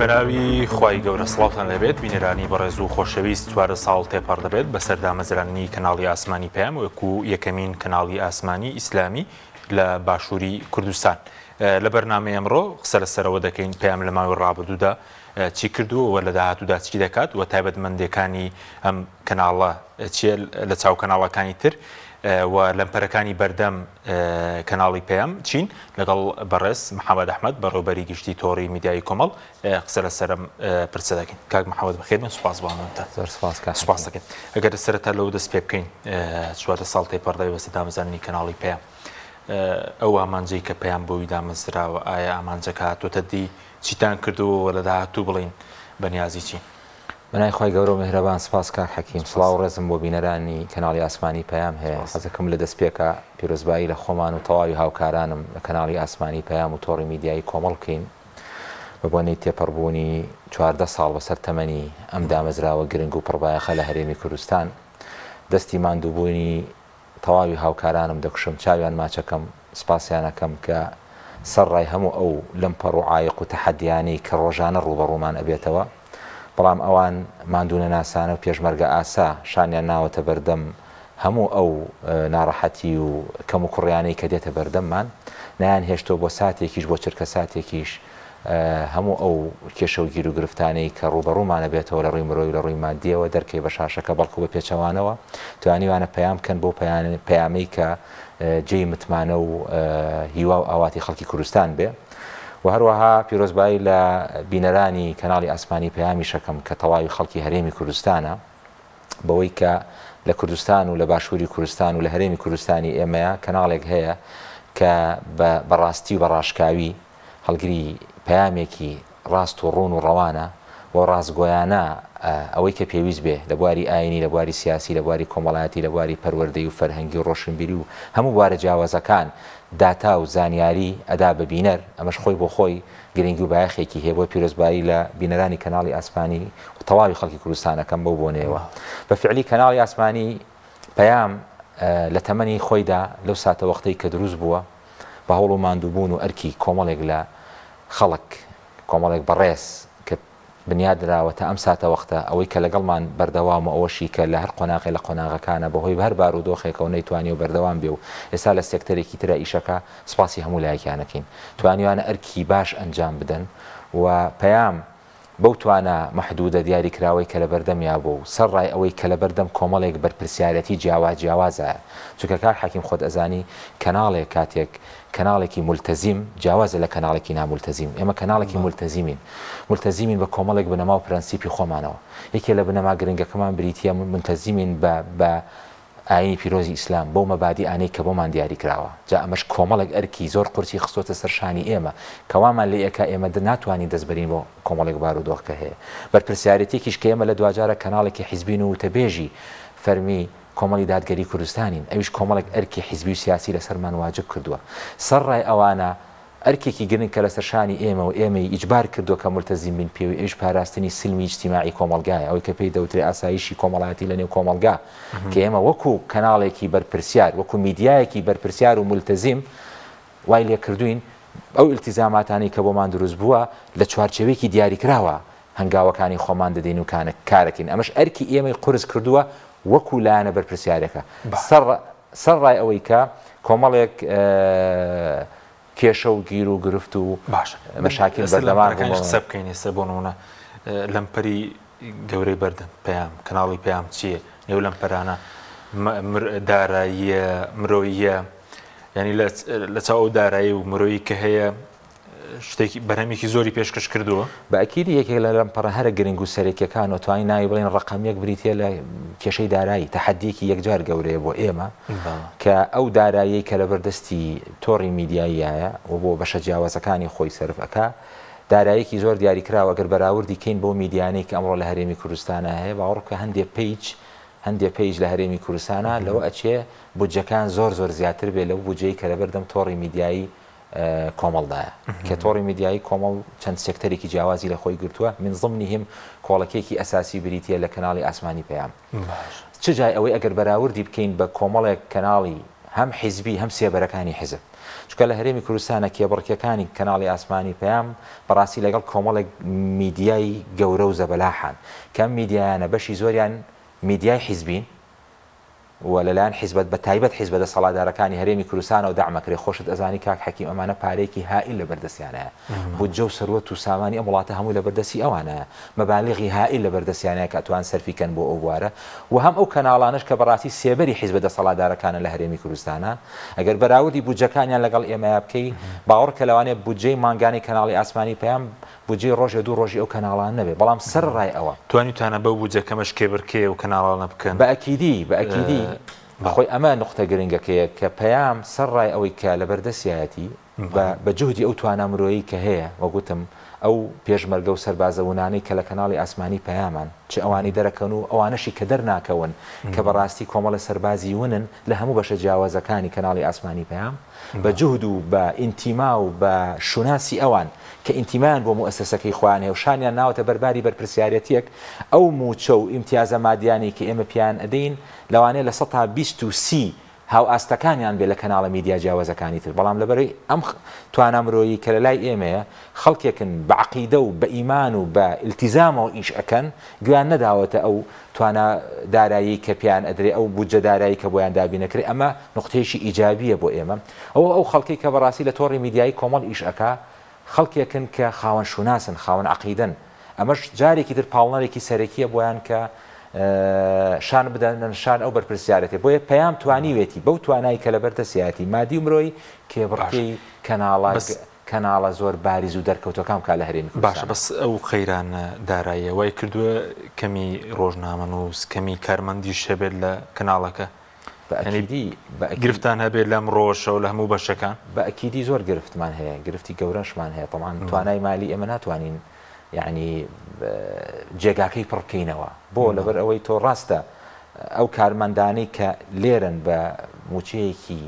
بەناوی خوای گەورە سڵاوتان لێبێت بینەرانی بەڕێز و خۆشەویست 14 ساڵ تێپەڕ دەبێت بەسەر دامەزراندنی کەناڵی ئاسمانی پەیام وەکو یەکەمین کەناڵی ئاسمانی ئیسلامی لە باشووری کوردستان لە بەرنامەی ئەمڕۆ قسە لەسەرەوە دەکەین پەیام لە ماوەی ڕابردوودا چی کردووە و لە داهاتوودا چی دەکات و تایبەتمەندیەکانی ئەم کەناڵە چیە لە چاو کەناڵەکانی تر و لەمپەرەکانی بەردەم کەناڵی پەیام چین لەگەڵ بەڕێز محەممەد ئەحمەد بەڕێوبەری گشتی تۆڕی میدیایی کۆمەڵ قسە لەسەرم پرسە دەکەین. کاک محەممەد بەخێر بێن، سوپاس بۆ ئامادەبوونتان. زۆر سوپاس کاک سوپاس دەکەین. ئەگەر سەرەتا لەوە دەست پێ بکەین 14 ساڵ تێپەڕ دەبێت بەسەر دامەزراندنی کەناڵی پەیام، ئەو ئامانجەی کە پەیام بۆی دامەزراوە ئایا ئامانجەکە هاتۆتە دی؟ چیتان کردووە و لە داهاتوو بڵێین بەنیازی چین؟ بەناوی خوای گەورە و میهرەبان سپاس کاک حەکیم سڵاو و ڕێزم بۆ بینەرانی کەناڵی ئاسمانی پەیام هەیە حەزەکەم لە دەستپێکا پیرۆزبایی لە خۆمان و تەواوی هاوکارانم لە کەناڵی ئاسمانی پەیام و تۆڕی میدیایی کۆمەڵ بکەین بە بۆنەی تێپەڕبوونی 14 ساڵ بەسەر تەمەنی ئەم دامەزراوە گرنگ و پڕبایەخە لە هەرێمی کوردستان دەستی ماندووبوونی تەواوی هاوکارانم دەکوشم چاویان ماچەکەم سپاسیان ئەکەم کە سەر ڕای هەموو ئەو لەمپەڕ و عایق و تەحەدیانەی کە ڕۆژانە ڕووبەڕوومان ئەبێتەوە بەڵام ئەوان ماندوونەناسانە و پێشمەرگە ئاسا شانیان ناوەتە بەردەم هەموو ئەو ناڕەحەتی و کەموکوڕیانەی کە دێتە بەردەممان نایانهێشتەوە بۆ ساتێکیش بۆ چرکەساتێکیش هەموو ئەو کێشە و گیروگرفتانەی کە ڕووبەڕوومان ئەبێتەوە لە ڕووی مرۆیی و لە ڕووی مادییەوە دەرکەی بە شاشەکە بەڵکو بە پێچەوانەوە توانیویانە پەیام بکەن بەو پەیامەی کە جێی متمانە و هیوا و ئاواتی خەڵکی کوردستان بێ و هەروەها پیرۆزبایی لە بینەرانی کەناڵی ئاسمانی پەیامیش ئەکەم کە تەواوی خەڵکی هەرێمی کوردستانە بەوەی کە لە کوردستان و لە باشووری کوردستان و لە هەرێمی کوردستانی ئێمەیە کەناڵێک هەیە کە بە ڕاستی و بە ڕاشکاوی هەڵگری پەیامێکی ڕاست و ڕوون و ڕەوانە و ڕاستگۆیانە ئەوەی کە پێویست بێ لە بواری ئایینی، لە بواری سیاسی، لە بواری کۆمەڵایەتی، لە بواری پەروەردەیی و فەرهەنگی و ڕۆشنبیری و هەموو بوارە جیاوازەکان داتا و زانیاری ئەدا بە بینەر، ئەمەش خۆی بۆ خۆی گرنگی و بایەخێکی هەیە، بۆیە پیرۆزبایی لە بینەرانی کەناڵی ئاسمانی و تەواوی خەڵکی کوردستان ئەکەم بەو بۆنەیەوە. بە فیعلی کەناڵی ئاسمانی پەیام لە تەمەنی خۆیدا لەو ساتەوەختەی کە دروست بووە، بە هەوڵ و ماندووبوون و ئەرکی کۆمەڵێک لە خەڵک، کۆمەڵێک بەڕێز کە بنیات نراوە تا ئەم ساتەوەختە، ئەوەی کە لەگەڵمان بەردەوام و ئەوەشی کە لە هەر قۆناغێ لە قۆناغەکانە بە هۆی هەر بارودۆخێکەوە نەیتوانیوە بەردەوام بێ و ئێستا لە سێکتەرێکی ترا ئیشەکا، سپاسی هەموو لایەکیان ئەکەین. توانیویانە ئەرکی باش ئەنجام بدەن و پەیام بەو توانا مەحدوودە دیاریکراوەی کە لەبەردەمیا بوو و سەرڕای ئەوەی کە لەبەردەم کۆمەڵێک بەرپرسیارەتی جیاواز جیاوازایە چونکە کاک حەکیم خۆت ئەزانی کەناڵێک کاتێک کەناڵێکی مولتەزیم جیاوازە لە کەناڵێکی نامولتەزیم ئێمە کەناڵێکی مولتەزیمین مولتەزیمین بە کۆمەڵێک بنەما و پرەنسیپی خۆمانەوە یەکێ لە بنەما گرنگەکەمان بریتیە مولتەزیمین بە بە ئایینی پیرۆزی ئیسلام بەو مەبادیئانەی کە بۆمان دیاری کراوە، جا ئەمەش کۆمەڵێک ئەرکی زۆر قورسی خستۆتە سەر شانی ئێمە کە وامان لێ ئەکا ئێمە ناتوانین دەست بەرین بۆ کۆمەڵێک بارودۆخ کە هەیە بەرپرسیارێتیەکیش کە ئێمە لە دواجارا کەناڵێکی حیزبین و وتەبێژی فەرمی کۆمەڵی دادگەری کوردستانین ئەویش کۆمەڵێک ئەرکی حیزبی و سیاسی لەسەرمان واجب کردووە سەرڕای ئەوانە ئەرکێکی گرنگ کە لەسەر شانی ئێمە و ئێمەی ئیجبار کردووە کە مولتەزیم بین پێوی ئەویش پاراستنی سلمی ئیجتیماعی کۆمەڵگایە ئەوەی کە پێی دەوترێ ئاسایشی کۆمەڵایەتی لە نێو کۆمەڵگا کە ئێمە وەکو کەناڵێکی بەرپرسیار وەکو میدیایەکی بەرپرسیار و مولتەزیم وای لێکردوین ئەو ئیلتیزاماتانەی کە بۆمان دروست بووە لە چوارچێوەیەکی دیاریکراوە هەنگاوەکانی خۆمان دەدەین و کارەکەین ئەمەش ئەرکی ئێمەی قورس کردووە وەکو لایەنە بەرپرسیارەکە سەر سەرڕای ئەوەی کە کۆمەڵێک کێشە و گیر و گرفت و باشە مەشاکیل لەسەر بەردەوام لەمپەرەکانیش بوون. قسە بکەین ئێستا بۆ نمونە لەمپەری گەورەی بەردەم پەیام کەناڵی پەیام چییە نێو لەمپەرانە داراییە مرۆییە یعنی لە چاو ئەو دارایی و مرۆیی کە هەیە شتێکی بەرهەمێکی زۆری پێشکەش کردووە؟ بە ئەکیدی یەکێک لە لەمپەڕە هەرە گرنگ و سەرەکیەکان و توانین ناوی بڵێین ڕەقەم یەک بریتیە لە کێشەی دارایی، تەحەدیەکی یەکجار گەورەیە بۆ ئێمە کە ئەو داراییەی کە لەبەر دەستی تۆڕی میدیاییایە و بۆ بەشە جیاوازەکانی خۆی سەرف ئەکا داراییەکی زۆر دیاریکراوە ئەگەر بەراوردی کەین بەو میدیانەی کە ئەمڕۆ لە هەرێمی کوردستانا هەیە باوەڕ بکە هەندێ پەیج هەندێ پەیج لە هەرێمی کوردستانا لەوە ئەچێ بودجەکان زۆر زۆر زیاتر بێ لەو بودجەی کە لەبەردەم تۆڕی میدیایی کۆمەڵدایە کە تۆڕی میدیایی کۆمەڵ چەند سێکتەرێکی جیاوازی لە خۆی گرتووە من ضمنهم کۆڵەکەیەکی ئەساسی بریتییە لە کەناڵی ئاسمانی پەیام چ جای ئەوەی ئەگەر بەراوردی بکەین بە کۆمەڵێک کەناڵی هەم حیزبی هەم سێبەرەکانی حیزب. چونکە لە هەرێمی کوردستانە کێبڕکێکانی کەناڵی ئاسمانی پەیام بەڕاستی لەگەڵ کۆمەڵێک میدیای گەورە و زەبەلاحان کە ئەم میدیایانە بەشی زۆریان میدیای حیزبین و لەلایەن حیزبە بە تایبەت حیزبە دەسەڵاتدارەکانی هەرێمی کوردستانەوە دەعم ئەکرێ خۆشت ئەزانی کاک حەکیم ئەمانە پارەیەکی هائیل لەبەر دەستیانایە بودجە و سەروەت و سامانی ئەم وڵاتە هەمووی لەبەر دەستی ئەوانایە مەبالیغی هائیل لەبەر دەستیانایە کە ئەتوان سەرفی کەن بۆ ئەو بوارە و هەم ئەو کەناڵانەش کە بەڕاستی سێبەری حیزبە دەسەڵاتدارەکانن لە هەرێمی کوردستانا ئەگەر بەراوردی بودجەکانیان لەگەڵ ئێمەیا بکەی باوەڕ کە لەوانەیە بودجەی مانگانەی کەناڵی ئاسمانی پەیام بودجەی ڕۆژێ دوو ڕۆژی ئەو کەناڵانە نەبێ بەڵام سەرەڕای ئەوە. توانیوتانە بەو بودجە کەمەش کێبڕکێ ئەو کەناڵانە بکەن؟ بە ئەکیدی بە ئەکیدی خۆی ئەمە نوقتە گرنگەکەیە کە پەیام سەرڕای ئەوەی کە لەبەردەستیایەتی بە بە جوهدی ئەو توانا مرۆیی کە هەیە وەک وتم ئەو پێشمەرگە و سەربازە ونانەی کە لە کەناڵی ئاسمانی پەیامان چ ئەوانەی دەرەکەون و ئەوانەشی کە دەرناکەون کە بە ڕاستی کۆمەڵێ سەربازی ونن لە هەموو بەشە جیاوازەکانی کەناڵی ئاسمانی پەیام بە جوهد و بە ئینتیما و بە شوناسی ئەوان کە ئینتیمایان بۆ موئەسەسەکەی خۆیان هەیە و شانیان ناوەتە بەر باری بەرپرسیارەتیەک ئەو مووچە و ئیمتیازە مادیانەی کە ئێمە پێیان ئەدەین لەوانەیە 20% و 30 هاوئاستەکانیان بێت لە کەناڵە میدیا جیاوازەکانی تر، بەڵام لەبەرئەوەی ئەم توانا مرۆیی کە لەلای ئێمەیە خەڵکێکن بە عەقیدە و بە ئیمان و بە ئیلتیزامەوە ئیش ئەکەن گوێیان نەداوەتە ئەو توانا داراییەی کە پێیان ئەدرێ ئەو بودجە دارایی کە بۆیان دابین ئەکرێ ئەمە نوقتەیەکی ئیجابییە بۆ ئێمە ئەوە ئەو خەڵکەی کە بەڕاستی لە تۆڕی میدیایی کۆمەڵ ئیش ئەکا خەڵکێکن کە خاوەن شوناسن خاوەن عەقیدەن ئەمەش جارێکی تر پاڵنەرێکی سەرەکییە بۆیان کە شان بدەنە شان ئەو بەرپرسیارێتیە، بۆیە پەیام توانیوێتی بەو توانای کە لەبەر دەستیایەتی مادی و مرۆیی کێبڕکێی کەناڵە کەناڵە زۆر باریز و دەرکەوتوەکان بکات لە هەرێمی باشە کوردستان. بەس ئەو قەیرانە داراییە وای کردووە کەمی ڕۆژنامەنووس کەمی کارمەندیش هەبێت لە کەناڵەکە؟ بە ئەکیدی بە ئەکیدی. گرفتان هەبێت لەم ڕۆشەوە لە هەموو بەشەکان؟ بە ئەکیدی زۆر گرفتمان هەیە گرفتی گەورەشمان هەیە تەبعەن توانای مالی ئێمە ناتوانین یەعنی جێگاکەی پڕ بکەینەوە بۆ لەبەر ئەوەی تۆ ڕاستە ئەو کارمەندانەی کە لێرەن بە موچەیەکی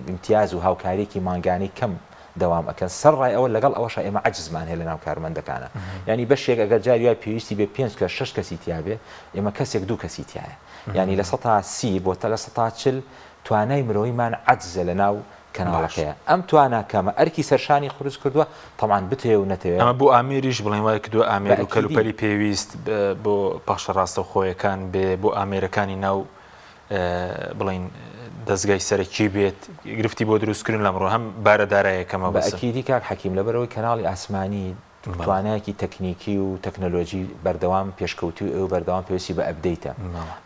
ئیمتیاز و هاوکاریەکی مانگانەی کەم دەوام ئەکەن سەر ڕای ئەوە لەگەڵ ئەوەشا ئێمە عەجزمان هەیە لەناو کارمەندەکانە یانی بەشێک ئەگەر جاری وای پێویستی بێ پێنج کەس شەش کەسی تیابێ ئێمە کەسێک دوو کەسی تیایە یانی 30% بۆ تە 40% توانای مرۆیمان عەجزە لەناو کەناڵەکەیە ئەم توانا کەمە ئەرکی سەرشانی قورس کردووە تەبعەن بتەوێ و نەتەوێ. ئەمە بۆ ئامێریش بڵێن وای کردووە ئامێر و کەلوپەلی پێویست بۆ پەخشە ڕاستەوخۆیەکان بێ بۆ ئامێرەکانی ناو بڵێین دەزگای سەرەکی بێت گرفتی بۆ دروستکردن لەمڕۆ هەم بارە دارایەکە مەبەستم. بە ئەکیدی کاک حەکیم لەبەرئەوەی کەناڵی ئاسمانی توانایەکی تەکنیکی و تەکنەلۆجی بەردەوام پێشکەوتووی ئەو بەردەوام پێویستی بە update ە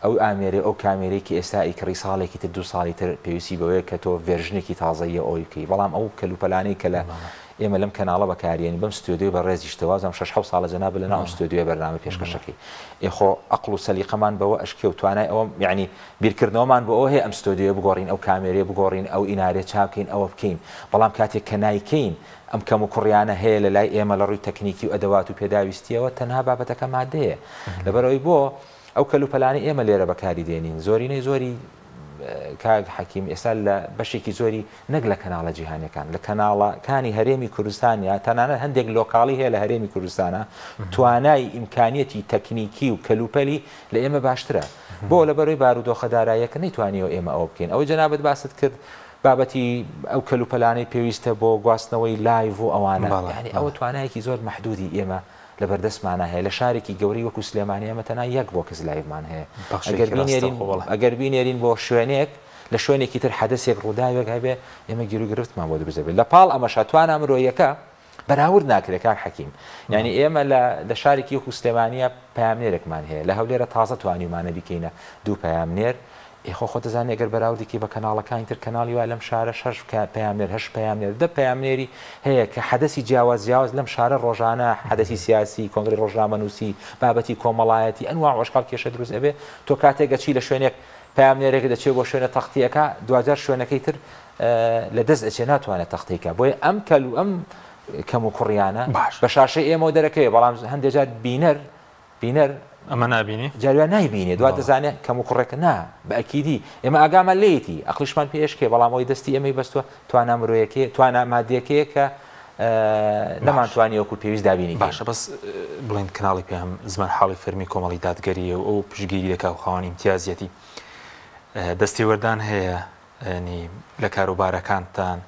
ئەو ئامێرەی ئەو کامێرەی کە ئێستا ئەیکڕی ساڵێکی تر دوو ساڵی تر پێویستی بەوەیە کە تۆ version ێکی تازەیە ئەوی بکەی بەڵام ئەو کەلوپەلانەی کە لە ئێمە لەم کەناڵە بەکاریێنین بەم ستۆدیۆی بەڕێزیشتە وازم شەش حەوت ساڵە جەنابت لەناو ئەم ستۆدیۆیە بەرنامە پێشکەشەکەی ئێ خۆ ئەقڵ و سەلیقەمان بەوە ئەشکێ و توانای ئەوە یەعنی بیرکردنەوەمان بۆ ئەوە هەیە ئەم ستۆدیۆیە بگۆڕین ئەو کامێرەیە بگۆڕین ئەو ئینارەیە چاککەین ئەوە بکەین بەڵام کاتێک کە نایکەین ئەم کەموکوڕیانە هەیە لە لای ئێمە لە ڕووی تەکنیکی و ئەدەوات و پێداویستییەوە تەنها بابەتەکە مادەیە لەبەرئەوەی بۆ ئەو کەلوپەلانەی ئێمە لێرە بەکاری دێنین زۆرینەی زۆری کاک حەکیم ئێستا لە بەشێکی زۆری نەک لە کەناڵە جیهانیەکان لە کەناڵەکانی هەرێمی کوردستان یا تەنانەت هەندێک لۆکاڵی هەیە لە هەرێمی کوردستانە توانای ئیمکانیەتی تەکنیکی و کەلوپەلی لە ئێمە باشترە بۆ لەبەرەوەی بارودۆخە داراییەکە نەیتوانیەوە ئێمە ئەوە بکەین ئەوەی جەنابت باست کرد بابەتی ئەو کەلوپەلانەی پێویستە بۆ گواستنەوەی live و ئەوانە یانی ئەوە توانایەکی زۆر مەحدودی ئێمە لەبەردەستمانا هەیە لە شارێکی گەورەی وەکو سلێمانی ئێمە تەنها یەک box live مان هەیە ئەگەر بینێرین ئەگەر بینێرین بۆ شوێنێک لە شوێنێکی تر حەدەسێک ڕووداوێک هەبێ ئێمە گیروگرفتمان بۆ دروست دەبێت لە پاڵ ئەمەشا توانا مرۆیەکە بەراورد ناکرێت کاک حەکیم یعنی ئێمە لە لە شارێکی وەکو سلێمانیە پەیامنێرێکمان هەیە لە هەولێرە تازە توانیومانە بیکەینە دوو پەیامنێر ئێ خۆ خۆت دەزانی ئەگەر بەراوردی کەی بە کەناڵەکانی تر کەناڵی وا لەم شارە شەش پەیامنێر هەشت پەیامنێر دە پەیامنێری هەیە کە حەدەسی جیاواز جیاواز لەم شارە ڕۆژانە حەدەسی سیاسی کۆنگرەی ڕۆژنامەنووسی بابەتی کۆمەڵایەتی ئەنواع و ئەشکاڵ کێشە دروست ئەبێ تۆ کاتێک ئەچی لە شوێنێک پەیامنێرێک دەچێ بۆ شوێنە تەختی ئەکا دواجار شوێنەکەی تر لە دەست ئەچێ ناتوانێت تەختەی کا بۆیە ئەم کەل و ئەم کەم و کوڕیانە باش بە شاشەی ئێمەوە دەرەکەوێ بەڵام هەندێک جار بینەر بینەر ئەمە نابینی؟ جاری وا نایبینێ دوا دەزانێ کەم و کوڕێکە نا بە ئەکیدی ئێمە ئاگامان لێیەتی ئەقڵیشمان پێ ئەشکێ بەڵام ئەوەی دەستی ئێمەی بەستووە توانا مرۆیەکەیە توانا مادیەکەیە کە نەمانتوانی وەکو پێویست دابینی کەین. باشە بەس بڵێن کەناڵی پەیام زمان حاڵی فەرمی کۆمەڵی دادگەریە و ئەو پشتگیری دەکا و خاوەن ئیمتیازیەتی دەستێوەردان هەیە ینی لە کاروبارەکانتان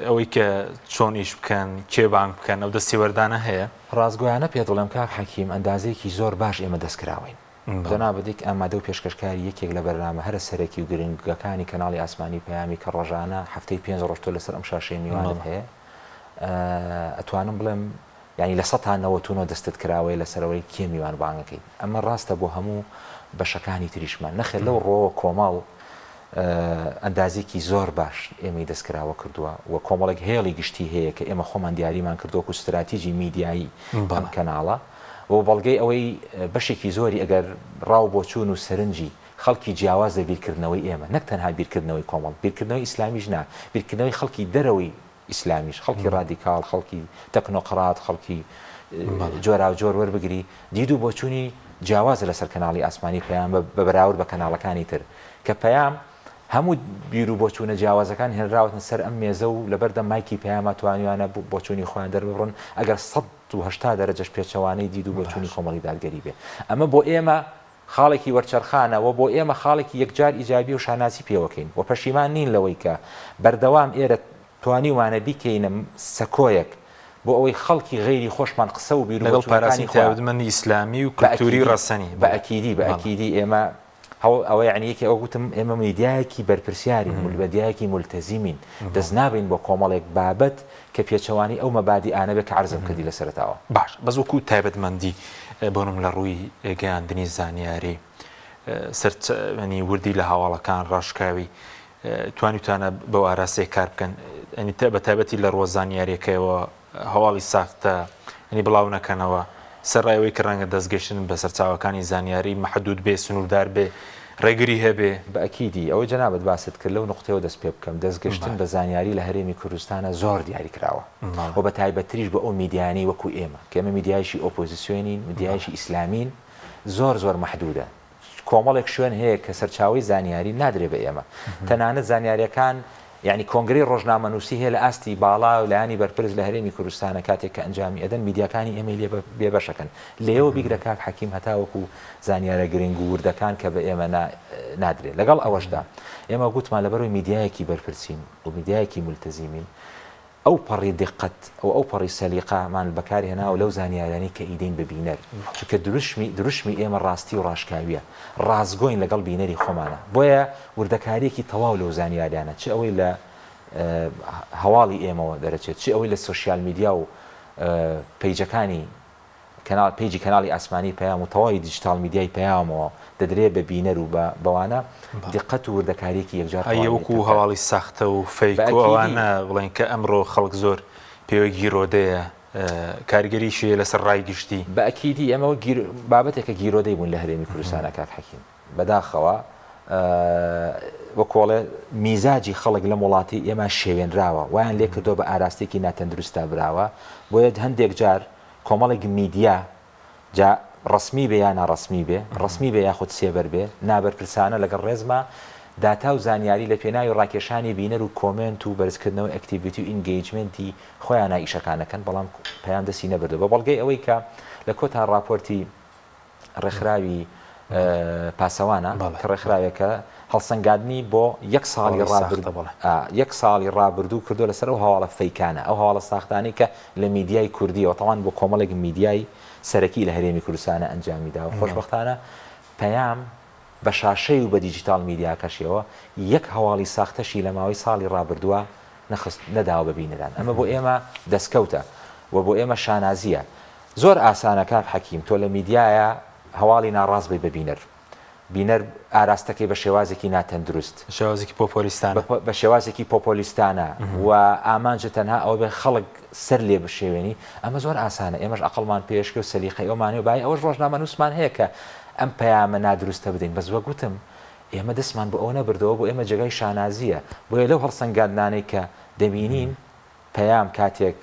ئەوەی کە چۆن ئیش بکەن کێ بانگ بکەن ئەو دەستێوەردانە هەیە؟ ڕاستگۆیانە پێت بڵێم کاک حەکیم ئەندازەیەکی زۆر باش ئێمە دەستکراوەین. جەنابت یەک ئامادە و پێشکەشکاری یەکێک لە بەرنامە هەرە سەرەکی و گرنگەکانی کەناڵی ئاسمانی پەیامی کە ڕۆژانە هەفتەی پێنج ڕۆژ تۆ لەسەر ئەم شاشەیە میوانت هەیە ئەتوانم بڵێم یانی 99% دەستت کراوەیە لەسەر ئەوەی کێ میوان بانگەکەی. ئەمە ڕاستە بۆ هەموو بەشەکانی تریشمان. نەخێر لەو ڕووەوە کۆمەڵ ئەندازێکی زۆر باش ئێمەی دەستکراوە کردووە و کۆمەڵێک هێڵی گشتی هەیە کە ئێمە خۆمان دیاریمان کردووە وەکو ستراتیجی میدیایی ئەم کەناڵە و بەڵگەی ئەوەی بەشێکی زۆری ئەگەر ڕا و بۆچوون و سەرنجی خەڵکی جیاواز لە بیرکردنەوەی ئێمە نەک تەنها بیرکردنەوەی کۆمەڵ، بیرکردنەوەی ئیسلامیش نا، بیرکردنەوەی خەڵکی دەرەوەی ئیسلامیش، خەڵکی ڕادیکاڵ، خەڵکی تەکنۆقرات، خەڵکی جۆراوجۆر وەربگری، دید و بۆچوونی جیاوازە لەسەر کەناڵی ئاسمانی پەیام بە بەراورد بە کەناڵەکانی تر، کە پەیام هەموو بیر و بۆچوونە جیاوازەکان هێنراوەتە سەر ئەم مێزە و لەبەردەم مایکی پەیاما توانیویانە بۆچوونی خۆیان دەرببڕن، ئەگەر 180 دەرەجەش پێچەوانەی دید و بۆچوونی کۆمەڵی دادگەری بێ. ئەمە بۆ ئێمە خاڵێکی وەرچەرخانە و بۆ ئێمە خاڵێکی یەکجار ئیجابیە و شانازی پێوەکەین و پەشیمان نین لەوەی کە بەردەوام ئێرە توانیومانە بیکەینە سەکۆیەک بۆ ئەوەی خەڵکی غەیری خۆشمان قسە و لەگەڵ پاراستنی بیروبۆچوونەکانی خۆیان تایبەتمەندی ئیسلامی و بە کلتوری ئەکیدی ڕەسەنی بە بەڵێ ئەکیدی بە بەڵێ. ئەکیدی ئێمە هەوڵ ئەوە یانی یەکێ وەک وتم ئێمە میدیایەکی بەرپرسیارین میدیایەکی مولتەزیمین دەست نابەین بۆ کۆمەڵێک بابەت کە پێچەوانەی ئەو مەبادیئانە بێ کە عەرزم کردی لە سەرەتاوە. باش بەس وەکوو تایبەتمەندی بۆ نموونە لە ڕووی گەیاندنی زانیاری سەرچ ینی وردی لە هەواڵەکان ڕاشکاوی توانیوتانە بەو ئاراستەیە کار بکەن ینی بە تایبەتی لە ڕووە زانیاریەکەیەوە هەواڵی ساختە ینی بڵاو نەکەنەوە سەرڕای ئەوەی کە ڕەنگە دەستگەیشتن بە سەرچاوەکانی زانیاری مەحدود بێ سنووردار بێ ڕێگری هەبێ. بە ئەکیدی ئەوەی جەنابت باست کرد لەو نوقتەیەوە دەست پێ بکەم، دەستگەشتن بە زانیاری لە هەرێمی کوردستانا زۆر دیاری کراوە و بە تایبەتتریش بۆ ئەو میدیایانەی وەکو ئێمە کە ئێمە میدیایەکی ئۆپۆزیسیۆنین، میدیایەکی ئیسلامین زۆر زۆر مەحدودە. کۆمەڵێک شوێن هەیە کە سەرچاوەی زانیاری نادرێ بە ئێمە. تەنانەت زانیاریەکان یانی کۆنگرەی ڕۆژنامەنووسی هەیە لە ئاستی باڵا و لایەنی بەرپرس لە هەرێمی کوردستانە کاتێک کە ئەنجامی ئەدەن میدیاکانی ئێمەی لێ بێبەشەکەن لێیەوە بیگرە کاک حەکیم هەتاوەکو زانیارە گرنگ و وردەکان کە بە ئێمە نادرێت لەگەڵ ئەوەشدا ئێمە گوتمان لەبەرەوەی میدیایەکی بەرپرسین و میدیایەکی مولتەزیمین ئەو پەڕی دیققەت و ئەو پەڕی سەلیقە مان بەکار هێناوە لەو زانیاریانەی کە ئیدەین بە بینەر، چونکە دروشمی دروشمی ئێمە ڕاستی و ڕاشکاویە، ڕاستگۆین لەگەڵ بینەری خۆمانا، بۆیە وردەکاریەکی تەواو لەو زانیاریانە چ ئەوەی لە هەواڵی ئێمەوە دەرەچێت، چ ئەوەی لە سۆشیال میدیا و پەیجەکانی کەناڵ پەیجی کەناڵی ئاسمانی پەیام و تەواوی دیجیتاڵ میدیای پەیامەوە دەدرێ بە بینەر و بە بەوانە دیقەت و وردەکاریەکی یەکجار ئەی تەواوی وەکو کەمتر. هەواڵی ساختە و بە فەیک و ئەکیدی. ئەوانە بڵێن کە ئەمڕۆ خەڵک زۆر پێوەی گیرۆدەیە کاریگەریشی هەیە لەسەر ڕای گشتی. بە ئەکیدی ئێمە وەک گیر بابەتێکە گیرۆدەی بوون لە هەرێمی کوردستانا کاک حەکیم بەداخەوە وەکۆڵێ میزاجی خەڵک لەم وڵاتەی ئێمە شێوێنراوە وایان لێ کردووە بە ئاراستەیەکی ناتەندروستا براوە بۆیە هەندێک جار کۆمەڵێک میدیا جا ڕەسمی بێ یا ناڕەسمی بێ، ڕەسمی بێ یاخود سێبەر بێ، نابەرپرسانە لەگەڵ ڕێزما داتا و زانیاری لە پێناوی ڕاکێشانی بینەر و comment و بەرزکردنەوەی activity و engagement ی خۆیانا ئیشەکان ئەکەن، بەڵام پەیام دەستی نەبردوە بە بەڵگەی ئەوەی کە لە کۆتا ڕاپۆرتی ڕێکخراوی پاسەوانە کە ڕێکخراوێکە هەڵسەنگاندنی بۆ یەک ساڵی ڕابردوو یەک ساڵی ڕابردوو کردووە لەسەر ئەو هەواڵە fake انە ئەو هەواڵە ساختانەی کە لە میدیای کوردیەوە تەوان بۆ کۆمەڵێک میدیای سەرەکی لە هەرێمی کوردستانە ئەنجامی داوە خۆشبەختانە پەیام بە شاشەی و بە دیجیتاڵ میدیاکەشیەوە یەک هەواڵی ساختەشی لە ماوەی ساڵی ڕابردووە نەخست نەداوە بە بینەران ئەمە بۆ ئێمە دەستکەوتە و بۆ ئێمە شانازیە زۆر ئاسانە کاک حەکیم تۆ لە میدیایە هەواڵی ناڕاست بەی بە بینەر بینەر ئاراستەکەی بە شێوازێکی ناتەندروست. بە شێوازێکی پۆپۆلیستانە. بە شێوازێکی پۆپۆلیستانە و ئامانجت تەنها ئەوە بێ خەڵک سەر لێ بشێوێنی، ئەمە زۆر ئاسانە، ئێمەش ئەقڵمان پێشکێ و سەلیقەی ئەومان هەیە و بای ئەوەش ڕۆژنامەنووسمان هەیە کە ئەم پەیامە نادروستە بدەین، بەس وەک وتم ئێمە دەستمان بۆ ئەوە نەبردەوە، بۆ ئێمە جێگای شانازییە، بۆیە لەو هەڵسەنگاندنانەی کە دەبینین پەیام کاتێک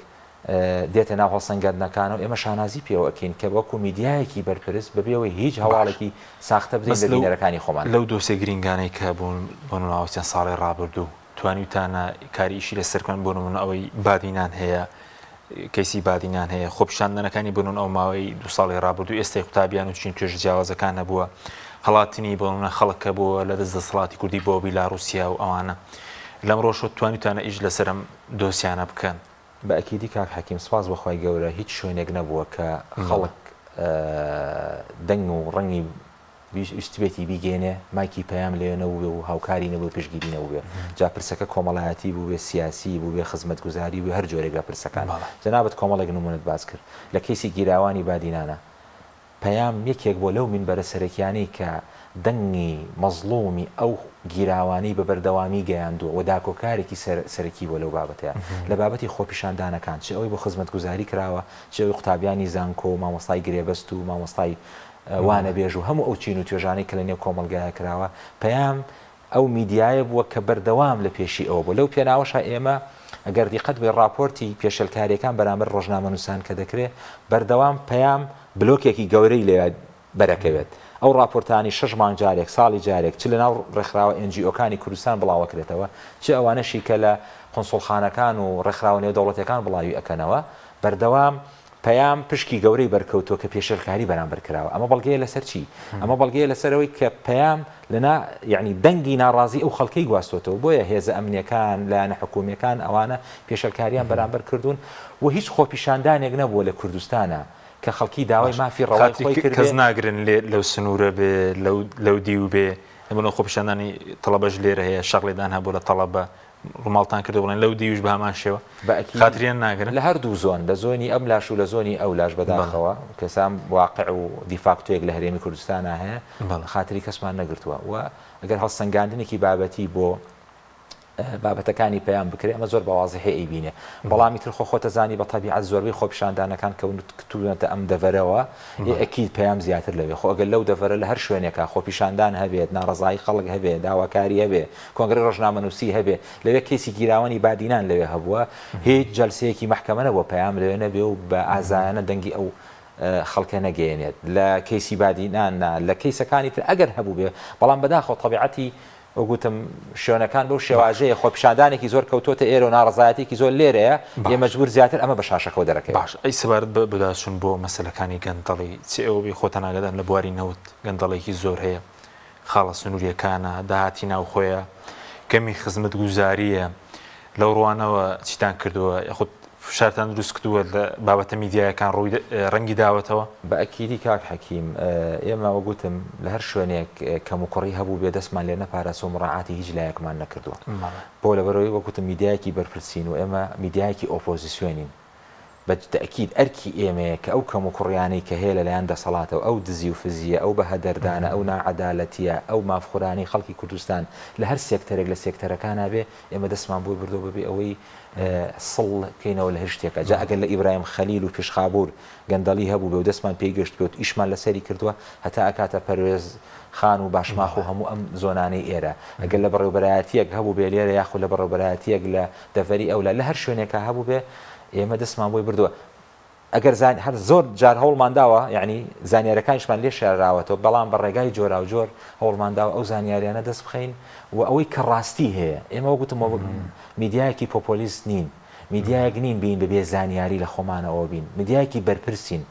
دێتە ناو هەڵسەنگاندنەکانەوە ئێمە شانازی پێوە ئەکەین کە وەکو میدیایەکی بەرپرس بەبێ ئەوەی هیچ هەواڵێکی ساختە بدەین بەس بە بینەرەکانی خۆمان. لەو دۆسیە گرینگانەی کە بوون بۆ نموونە ماوەی چەند ساڵی ڕابردوو توانیوتانە کاری ئیشی لەسەر بکەن بۆ نموونە ئەوەی بادینان هەیە. کەیسی بادینان هەیە، خۆپیشاندانەکانی بنون ئەو ماوەی دو ساڵی ڕابردوو ئێستای قوتابیان و چین توێژە جیاوازەکان هەبووە، هەڵاتنی بۆنمونە خەڵک هەبووە لە دەست دەسەڵاتی کوردی بۆ بیلاڕوسیا و ئەوانە. لەمڕۆشەوە توانیوتانە ئیش لەسەر ئەم دۆسیانە بکەن؟ بە ئەکیدی کاک حەکیم سپاس بۆ خوای گەورە هیچ شوێنێک نەبووە کە خەڵک دەنگ و ڕەنگی ویستبێتی بیگەیەنێ مایکی پەیام لەوێ نەبووبێ و هاوکاری نەبووبێ پشتگیری نەبووبێ جا پرسەکە کۆمەڵایەتی بووبێ سیاسی بووبێ خزمەتگوزاری بووبێ هەر جۆرێک لە پرسەکان جەنابت کۆمەڵێک نموونەت باس کرد لە کەیسی گیراوانی بادینانە پەیام یەکێک بووە لەو مینبەرە سەرەکیانەی کە دەنگی مەزڵومی ئەو گیراوانەی بە بەردەوامی گەیاندووە و داکۆکارێکی سەرەکی بووە لەو بابەتەیا لە بابەتی خۆپیشاندانەکان چ ئەوەی بۆ خزمەتگوزاری کراوە چ ئەوەی قوتابیانی زانکۆ و مامۆستای گرێبەست و مامۆستای وانەبێژ و هەموو ئەو چین و توێژانەی کە لە نێو کۆمەڵگایە کراوە، پەیام ئەو میدیایە بووە کە بەردەوام لە پێشی ئەوە بووە. لەو پێناوەشا ئێمە گەر دیقەت بەی ڕاپۆرتی پێشێلکارییەکان بەرامبەر ڕۆژنامەنووسان کە دەکرێ، بەردەوام پەیام بلۆکێکی گەورەی لێ بەرەکەوێت. ئەو ڕاپۆرتانەی شەش مانگ جارێک، ساڵی جارێک چ لە ناو ڕێکخراوە NGO کانی کوردستان بڵاوەکرێتەوە، چ ئەوانەشی کە لە قونسوڵخانەکان و ڕێکخراوە نێودەوڵەتیەکان بڵاوی ئەکەنەوە، بەردەوام پەیام پشکی گەورەی بەرکەوتووە کە پێشێلکاری بەرامبەر کراوە. ئەمە بەڵگەیە لەسەر چی؟ ئەمە بەڵگەیە لەسەر ئەوەی کە پەیام لە نا یەعنی دەنگی ناڕازی ئەو خەڵکەی گواستۆتەوە. بۆیە هێزە ئەمنییەکان، لایەنە حکوومییەکان ئەوانە پێشێلکارییان بەرامبەر کردوون و هیچ خۆپیشاندانێک نەبووە لە کوردستانا کە خەڵکی داوای باش مافی ڕەوای خاتری خۆی کەس کردبێ. ناگرن لێ لەو سنوورە بێ لەو لەو دیو بێ لەبەر خۆپیشاندانی تەڵەبەش لێرە هەیە شەق لێدان هەبوو لە تەڵەبە ڕووماڵتان کردو بڵێن لەو دیویش بە هەمان شێوە بە ئەکید خاتریان ناگرن؟ لە هەردوو زۆن، لە زۆنی ئەم لاش و لە زۆنی ئەو لاش بەداخەوە کەسام واقع و دیفاکتۆیەک لە هەرێمی کوردستانا هەیە خاتری کەسمان نەگرتووە و ئەگەر هەڵسەنگاندنێکی بابەتی بۆ بابەتەکانی پەیام بکرێ ئەمە زۆر بە وازحی ئەیبینێ بەڵام ئیتر خۆ خۆتەزانی بە تەبیعەت زۆربەی خۆپیشاندانەکان کەوتوونەتە ئەم دەڤەرەوە ئێ ئەکید پەیام زیاتر لەوێ خۆ ئەگەر لەو دەڤەرە لە هەر شوێنێکا خۆپیشاندان هەبێت ناڕەزایی خەڵک هەبێ داواکاری هەبێ کۆنگرەی ڕۆژنامەنووسی هەبێ لەوێ کەیسی گیراوانی بادینان لەوێ هەبووە هیچ جەلسەیەکی مەحکەمە نەبووە پەیام لەوێ نەبێ و بە ئازایانە دەنگی ئەو خەڵکە نەگەیەنێت لە کەیسی بادینان نا لە کەیسەکانی تر ئەگەر هەبووبێ بەڵام بەداخەوە تەبیعەتی وەک وتم شوێنەکان بەو شێوازەیە خۆپیشاندانێکی زۆر کەوتۆتە ئێرە و ناڕەزایەتیەکی زۆر لێرەیە ئێ مەجبور زیاتر ئەمە بە شاشەکەوە دەرەکەوێت. باش ئەی سەبارەت بە بەداچوون بۆ مەسەلەکانی گەندەڵی چ ئێوە بێ خۆتان ئاگادارن لە بواری نەوت گەندەڵێکی زۆر هەیە خاڵە سنووریەکانە داهاتی ناوخۆیە کەمی خزمەتگوزاریە لەو ڕوانەوە چیتان کردووە یاخود فشارتان دروست کردووە لە بابەتە میدیایەکان ڕووی ڕەنگی داوەتەوە؟ بە ئەکیدی کاک حەکیم، ئێمە وەک وتم لە هەر شوێنێک کەموکوڕی هەبووبێ دەستمان لێ نەپاراستوە مڕاعاتی هیچ لایەکمان نەکردووە. بۆ لەبەرئەوەی وەک وتم میدیایەکی بەرپرسین و ئێمە میدیایەکی ئۆپۆزیسیۆنین بە تەئکید ئەرکی ئێمەیە کە ئەو کەموکوڕیانەی کە هەیە لەلایەن دەسەڵاتەوە ئەو دزی و فزییە ئەو بەهەدەردانە ئەو ناعەدالەتییە ئەو مافخورانەی خەڵکی کوردستان لە هەر سێکتەرێک لە سێکتەرەکانا بێ ئێمە دەستمان بۆی بردووە بەبێ ئەوەی سڵ بکەینەوە لە هەر شتێکا جا ئەگەر لە ئیبراهیم خەلیل و پیشخابوور گەندەڵی هەبووبێ و دەستمان پێی گەشتبێ و ئیشمان لەسەری کردووە هەتا ئەکاتە پەروێز خان و باشماخ و هەموو ئەم زۆنانەی ئێرە ئەگەر لە بەڕێوبەرایەتیەک هەبووبێ لێرە یاخود لە بەڕێوبەرایەتیەک لە دەڤەری ئەولا لە هەر شوێنێکا هەبووبێ ئێمە دەستمان بۆی بردووە ئەگەر زان هەر زۆر جار هەوڵمان داوە یەعنی زانیارەکانیشمان لێ شاراوەتەوە بەڵام بە ڕێگای جۆراوجۆر هەوڵمان داوە ئەو زانیاریانە دەست بخەین و ئەوەی کە ڕاستی هەیە ئێمە وەک وتم میدیایەکی پۆپۆلیست نین میدیایەک نین بین بەبێ زانیاری لە خۆمانەوە بین میدیایەکی بەرپرسین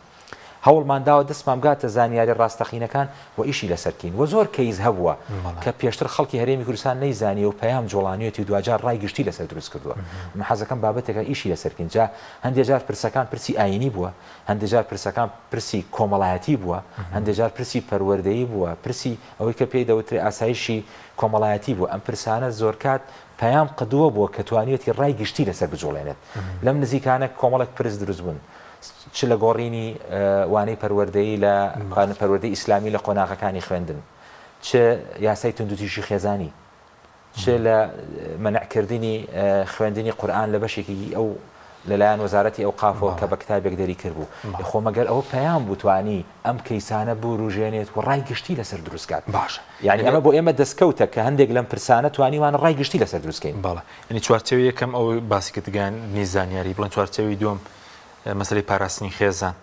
هەوڵمان داوە دەستمان بگاتە زانیاری ڕاستەقینەکان و ئیشی لەسەر بکەین و زۆر کەیس هەبووە کە پێشتر خەڵکی هەرێمی کوردستان نەیزانیوە و پەیام جوڵانیەتی و دواجار ڕای گشتی لەسەر دروست کردووە من حەزەکەم بابەتێکە ئیشی لەسەر بکەین جا هەندێ جار پرسەکان پرسی ئایینی بووە، هەندێ جار پرسەکان پرسی کۆمەڵایەتی بووە، هەندێ جار پرسی پەروەردەیی بووە، پرسی ئەوەی کە پێی دەوترێ ئاسایشی کۆمەڵایەتی بووە. ئەم پرسانە زۆرکات پەیام قدوە بووە کە توانیویەتی ڕای گشتی لەسەر بجوڵێنێت. لەم نزیکانە کۆمەڵێک پرس دروست بوون، چ لە گۆڕینی وانەی پەروەردەیی لە پەروەردەی ئیسلامی لە قۆناغەکانی خوێندن، چ یاسای توندوتیژی خێزانی، چ لە مەنع کردنی خوێندنی قورئان لە بەشێکی ئەو لەلایەن وەزارەتی ئەوقافەوە کە بە کتابێک دەری کردبوو خۆ مەگەر ئەوە پەیام بوو توانی ئەم کەیسانە بوروژێنێت و ڕای گشتی لەسەر دروست کات باشە یعنی ئەمە بۆ ئێمە دەستکەوتە کە هەندێک لەم پرسانە توانیوانە ڕای گشتی لەسەر دروست کەین. بەڵێ یعنی چوارچێوەی یەکەم ئەو باسی کرد گەیاندنی زانیاری بڵێن چوارچێوەی دووەم مەسەلەی پاراستنی خێزان